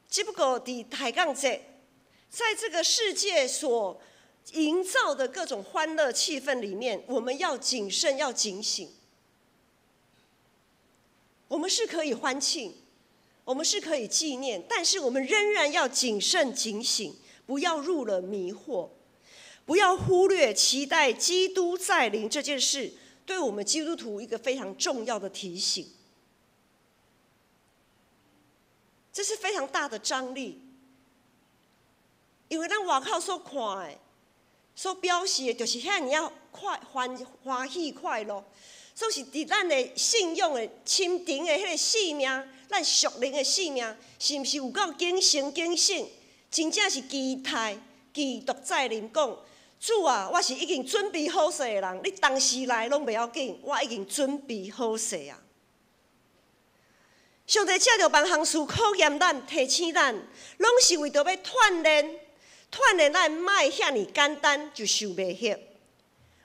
C: 只不過佇大降節，在這個世界所營造的各種歡樂氣氛裡面，我們要謹慎，要警醒。我們是可以歡慶，我們是可以紀念，但是我們仍然要謹慎警醒，不要入了迷惑，不要忽略期待基督再臨這件事，對我們基督徒一個非常重要的提醒。這是非常大的張力，因為咱外口所看的、所表示的，就是遐爾仔快歡歡喜快樂。總是佇咱的信仰的深沉的彼個生命，咱屬靈的生命，是毋是有夠警醒警醒？真正是期待基督再臨，講主啊，我是已經準備好勢的人，你當時來攏袂要緊，我已經準備好勢啊！上帝藉著萬項事考驗咱、提醒咱，攏是為著欲鍛鍊、鍛鍊咱，莫遐爾簡單就受迷惑。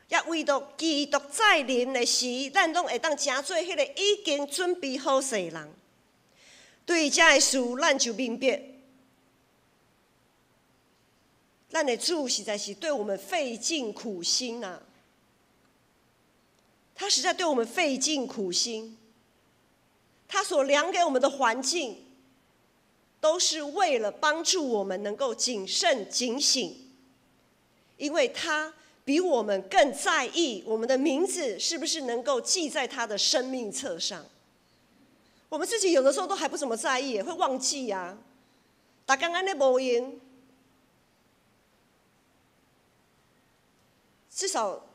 C: 也為著基督再臨的時，咱攏會當成做彼個已經準備好勢的人。對這个事，咱就明白，咱的主實在是對我們費盡苦心啊！他實在對我們費盡苦心，他所量給我們的環境，都是為了幫助我們能夠謹慎警醒，因為他比我們更在意我們的名字是不是能夠記在他的生命冊上。我們自己有的時候都還不怎麼在意，會忘記呀。逐工按呢無閒，至少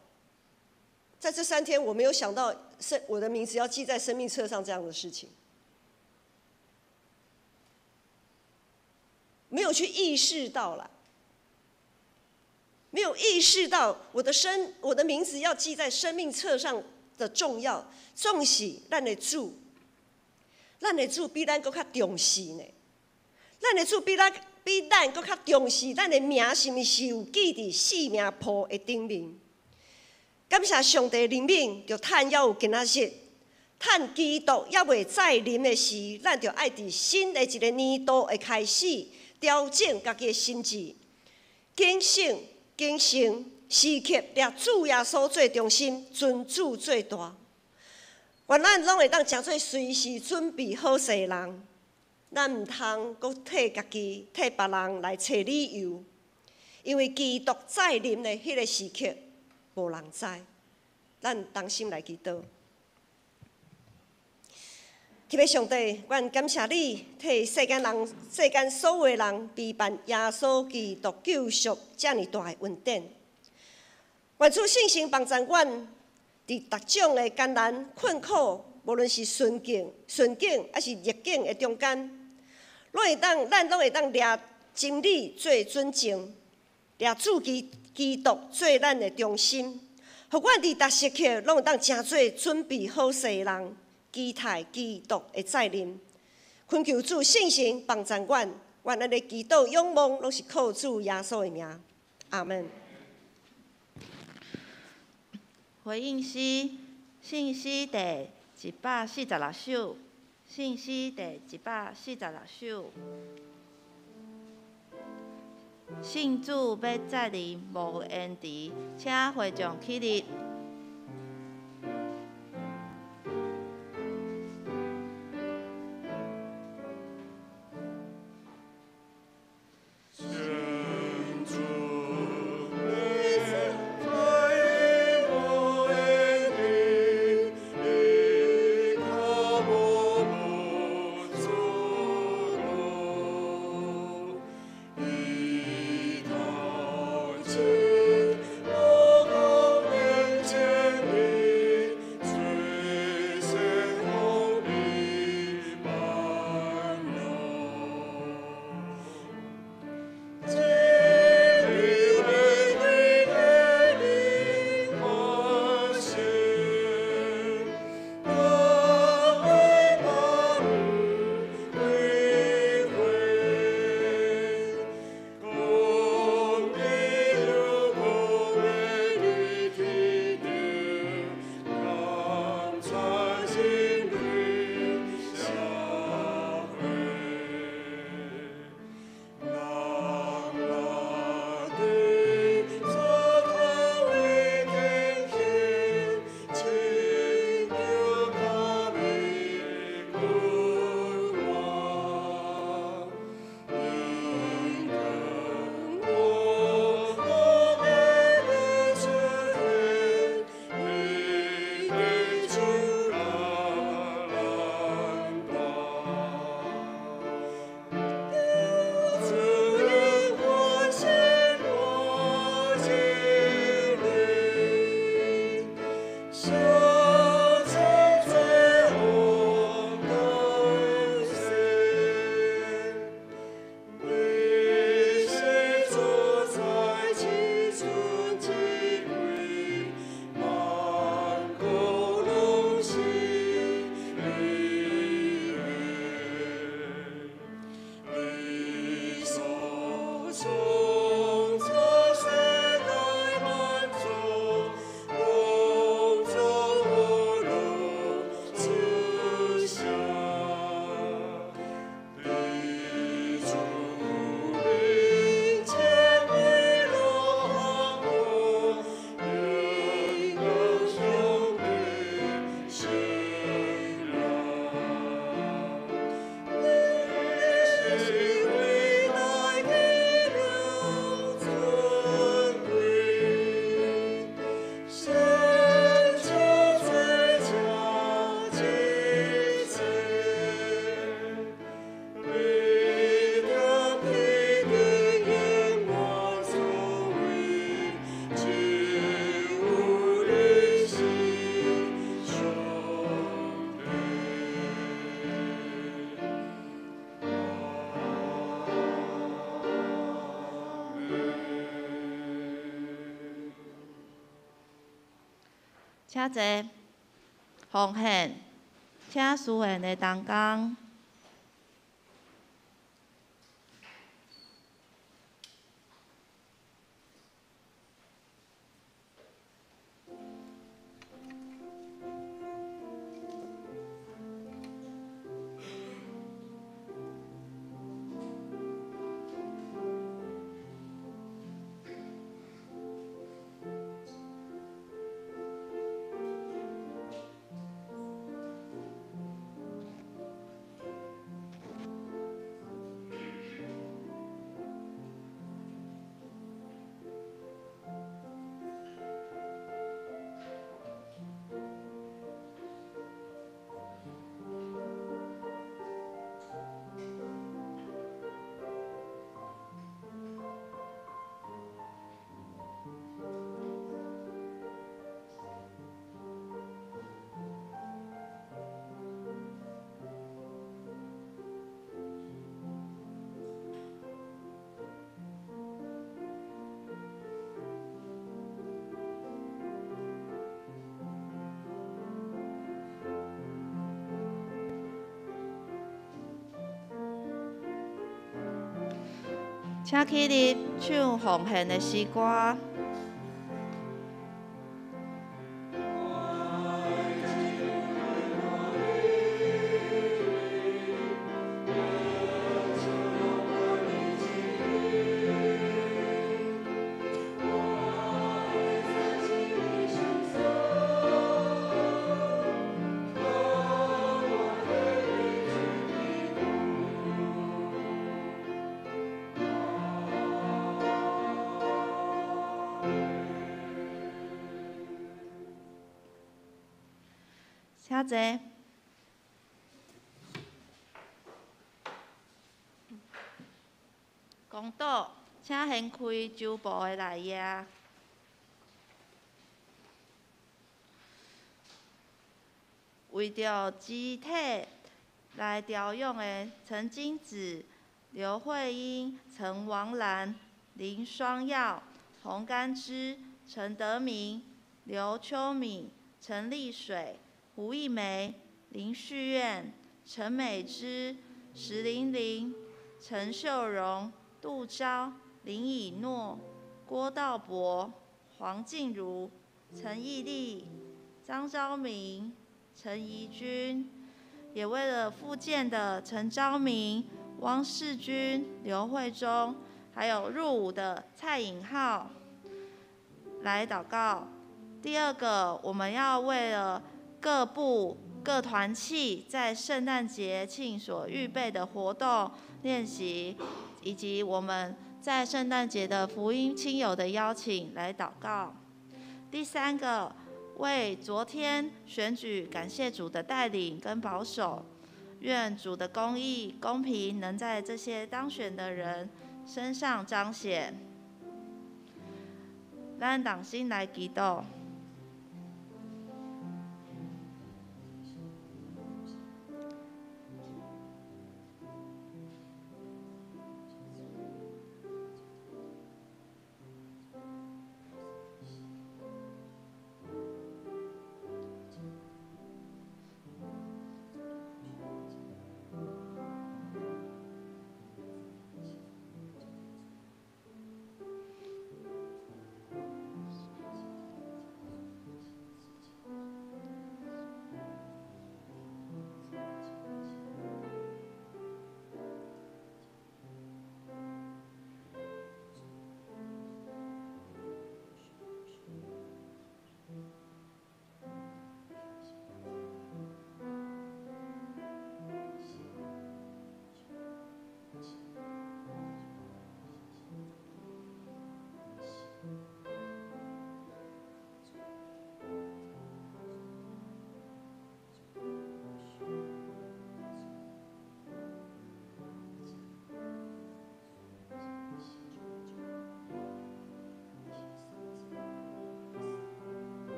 C: 在這3天，我沒有想到我的名字要記在生命冊上這樣的事情，沒有去意識到啦，沒有意識到我的名字要記在生命冊上的重要。總是咱的主，咱的主比咱閣較重視呢。咱的主比咱閣較重視咱的名，是毋是有記佇生命簿的頂面？感謝上帝憐憫，就趁猶有今仔日，趁基督猶未再臨的時，咱就愛佇新的一個年度的開始，調整家己的心志，警醒、警醒，時刻掠主耶穌做中心，尊主做大。願咱攏會當成做隨時準備好勢的人，咱毋通閣替家己、替別人來揣理由，因為基督再臨的彼個時刻，無人知。咱同心來祈禱。天父上帝，阮感謝你，替世間人、世間所有的人備辦耶穌基督救贖遮爾大的恩典。願主聖神幫助阮，佇逐種的艱難困苦，無論是順境、順境抑是逆境的中間，攏會當，咱攏會當掠真理做準繩，掠主基督做咱的中心，予阮佇逐時刻攏會當成做準備好勢的人。期待基督的再臨，懇求主聖神幫助阮，阮按呢祈禱仰望，攏是靠主耶穌的名，阿門。
B: 回應詩，聖詩第146首，聖詩第146首。信主欲再臨無延遲，請會眾起立。請坐，奉獻，請司獻的同工。請起立唱奉獻的詩歌。請坐。公道，請掀開周報的內頁。為著肢體來調養的陳金子、劉慧英、陳王蘭、林雙耀、洪甘之、陳德明、劉秋敏、陳麗水、胡一梅、林旭苑、陳美芝、石玲玲、陳秀榮、杜昭、林以諾、郭道博、黃靜茹、陳義麗、張昭明、陳怡君，也為了復健的陳昭明、汪世君、劉慧忠，還有入伍的蔡穎浩來禱告。第二個，我們要為了各部各團契在聖誕節慶所預備的活動練習，以及我們在聖誕節的福音親友的邀請來禱告。第三個，為昨天選舉感謝主的帶領跟保守，願主的公義公平能在這些當選的人身上彰顯。咱同心來祈禱。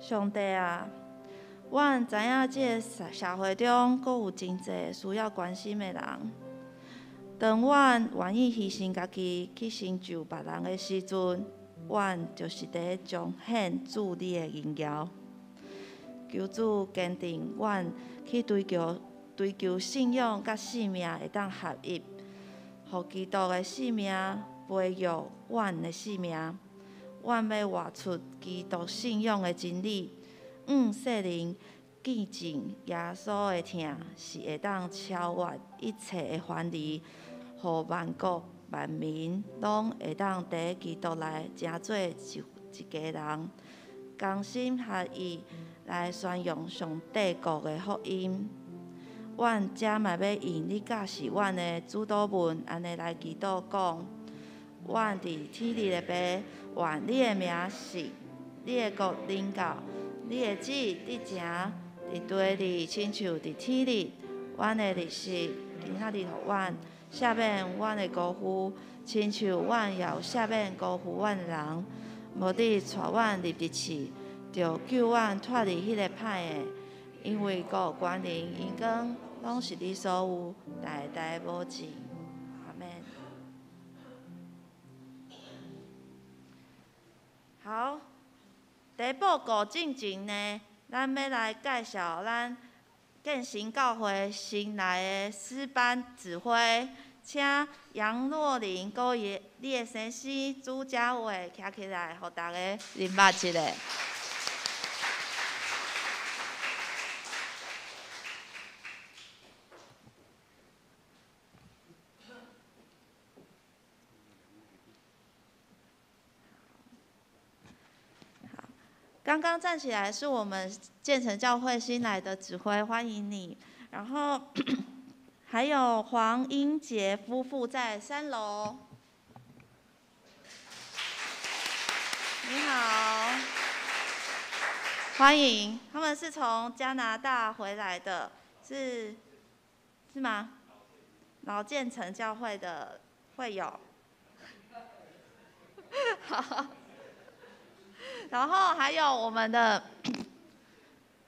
B: 上帝啊，阮知影這个社會中，閣有真濟需要關心的人。當阮願意犧牲家己去成就別人的時陣，阮就是佇彰顯主你的榮耀。求主堅定阮去追求信仰佮性命會當合一，予基督的性命培育阮的性命。阮欲活出基督信仰的真理，世人見證耶穌的疼是會當超越一切的藩籬，予萬國萬民攏會當佇基督內成做一家人，同心合意來宣揚上帝國的福音。阮遮嘛欲用你教示阮的主禱文，按呢來祈禱講：阮佇天裡的父，願你的名聖，你的國臨到，你的旨意執行，佇地裡親像佇天裡。阮的日食今仔日予阮，赦免阮的辜負，親像阮也有赦免辜負阮的人。無得帶阮入佇試，著救阮脫離彼个歹的。因為國、權能、榮光，攏是你所有，代代無盡。阿們。好，伫报告进前呢，咱欲来介绍咱建成教会新来的诗班指挥，请杨若琳佮伊你的先生朱家伟徛起来，予大家认捌一下。刚刚站起来是我们建成教会新来的指挥，欢迎你。然后还有黄英杰夫妇在三楼，你好，欢迎。他们是从加拿大回来的，是吗？老建成教会的会友。好。然后还有我们的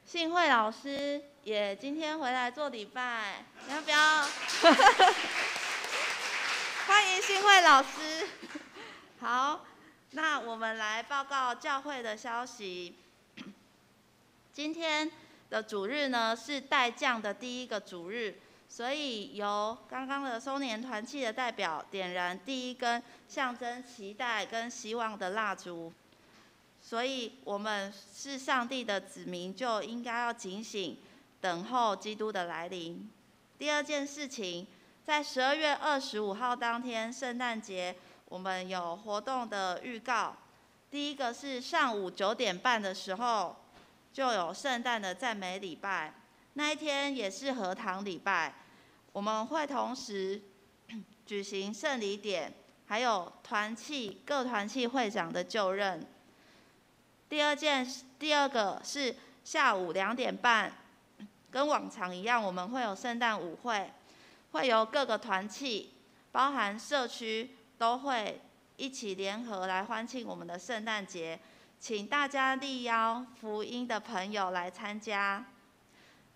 B: 信慧老师也今天回来做礼拜，你要不要？欢迎信慧老师。好，那我们来报告教会的消息。今天的主日呢是代降的第一个主日，所以由刚刚的松年团契的代表点燃第一根象征期待跟希望的蜡烛。所以，我们是上帝的子民，就应该要警醒，等候基督的来临。第二件事情，在12月25号当天，圣诞节，我们有活动的预告。第一个是上午9点半的时候，就有圣诞的赞美礼拜。那一天也是合堂礼拜，我们会同时举行圣礼典，还有团契各团契会长的就任。第二个是下午2点半，跟往常一样，我们会有圣诞舞会，会由各个团契，包含社区，都会一起联合来欢庆我们的圣诞节，请大家力邀福音的朋友来参加。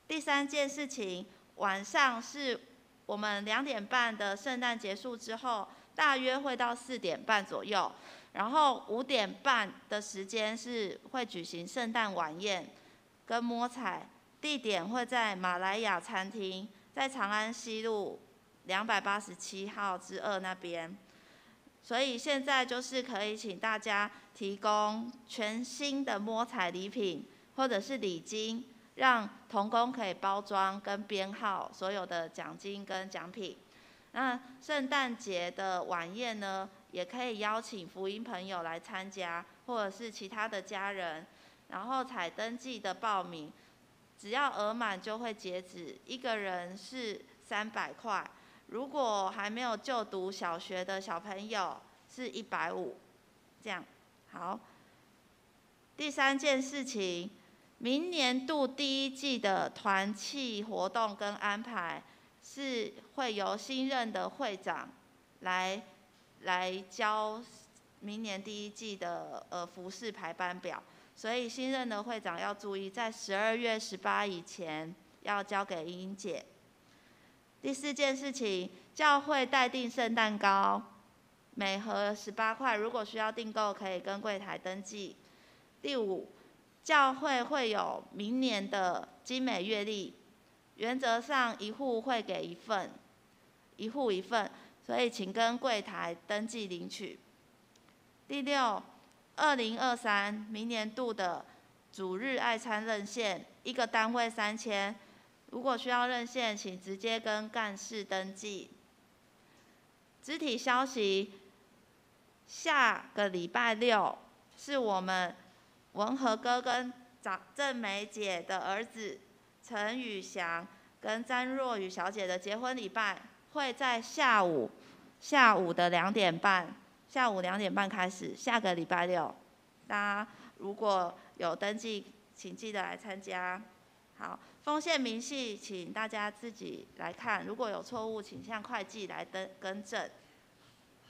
B: 第三件事情，晚上是我们两点半的圣诞结束之后，大约会到4点半左右。然后5点半的时间是会举行圣诞晚宴跟摸彩，地点会在马来亚餐厅，在长安西路287号之2那边。所以现在就是可以请大家提供全新的摸彩礼品或者是礼金，让同工可以包装跟编号所有的奖金跟奖品。那圣诞节的晚宴呢，也可以邀请福音朋友来参加，或者是其他的家人，然后采登记的报名，只要额满就会截止，一个人是300块，如果还没有就读小学的小朋友是150，这样好。第三件事情，明年度第一季的团契活动跟安排是会由新任的会长来交明年第一季的服事排班表，所以新任的会长要注意，在12月18以前要交给英英姐。第四件事情，教会代订圣诞糕，每盒18块，如果需要订购，可以跟柜台登记。第五，教会会有明年的精美月历，原则上一户会给一份，一户一份。所以，请跟柜台登记领取。第六，2023明年度的主日爱餐认献，一个单位3000，如果需要认献，请直接跟干事登记。肢体消息，下个礼拜六是我们文和哥跟郑梅姐的儿子陈宇翔跟詹若雨小姐的结婚礼拜。会在下午的两点半，下午两点半开始，下个礼拜六，大家如果有登记，请记得来参加。好，奉献明细，请大家自己来看，如果有错误，请向会计来更正。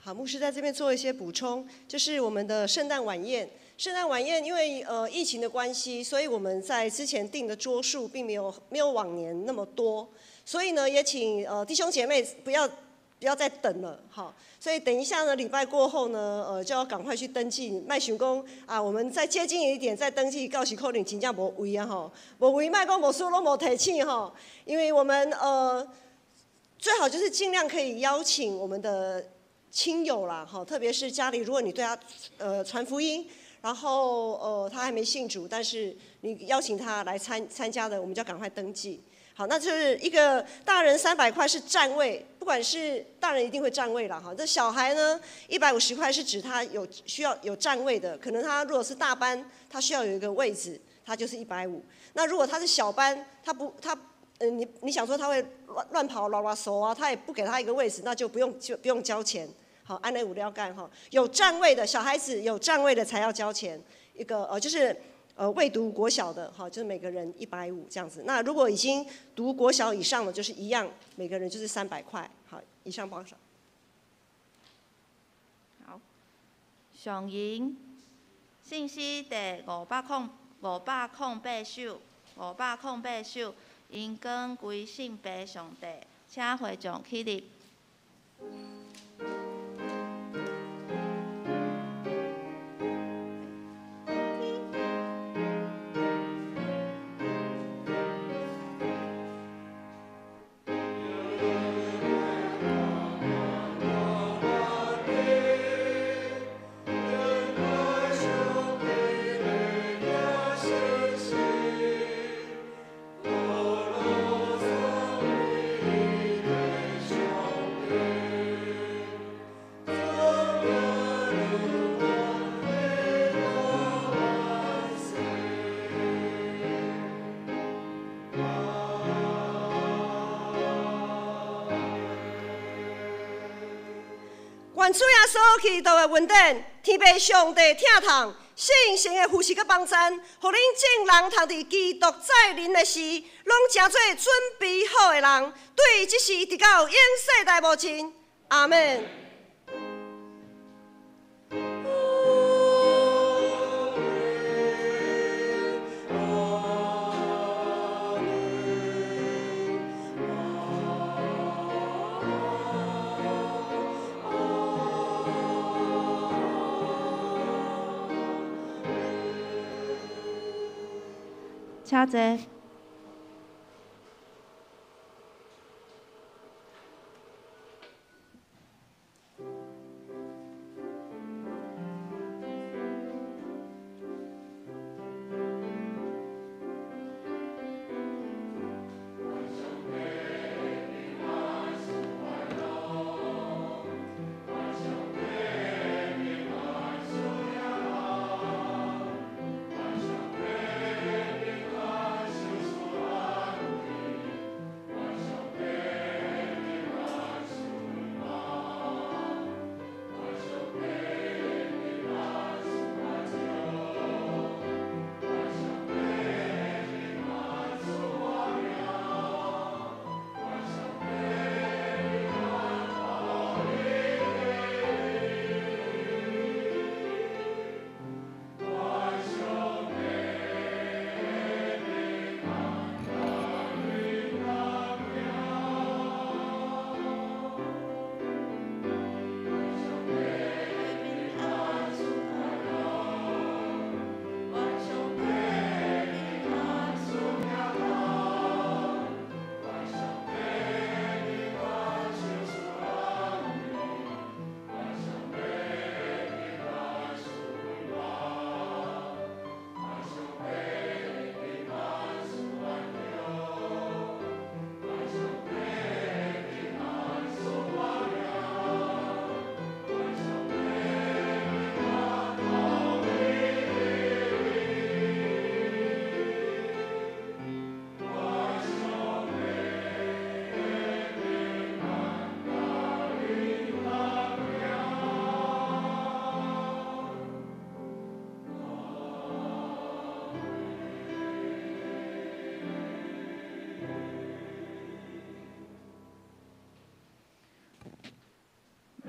C: 好，牧师在这边做一些补充，就是我们的圣诞晚宴。圣诞晚宴因为疫情的关系，所以我们在之前订的桌数并没有往年那么多，所以呢，也请弟兄姐妹不要不要再等了，好，所以等一下呢，礼拜过后呢，就要赶快去登记。莫想讲啊，我们再接近一点再登记，到时可能真正无位啊吼，无位莫讲牧师拢无提醒吼，因为我们最好就是尽量可以邀请我们的亲友啦，哈，特别是家里，如果你对他传福音，然后他还没信主，但是你邀请他来参加的，我们就要赶快登记。好，那就是一个大人300块是占位，不管是大人一定会占位了哈。这小孩呢，150块是指他有需要有占位的，可能他如果是大班，他需要有一个位置，他就是150。那如果他是小班，他不他嗯，你想说他会乱乱跑拉拉手啊，他也不给他一个位置，那就不用交钱。好，按呢有了解哈，有占位的小孩子有占位的才要交钱，一个就是。未读国小的，哈，就是每个人150这样子。那如果已经读国小以上的，就是一样，每个人就是300块。好，以上报告。
B: 好，上银信息第508首，508首，荣光归圣父上帝，请会众起立。
C: 愿主耶稣基督的恩典、天父上帝疼痛、圣神的扶持佮帮赞，予恁众人通伫基督再临的时，拢成做准备好的人，对这时直到永世代无尽。阿们。
B: 请坐。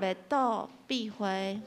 B: 默祷闭会。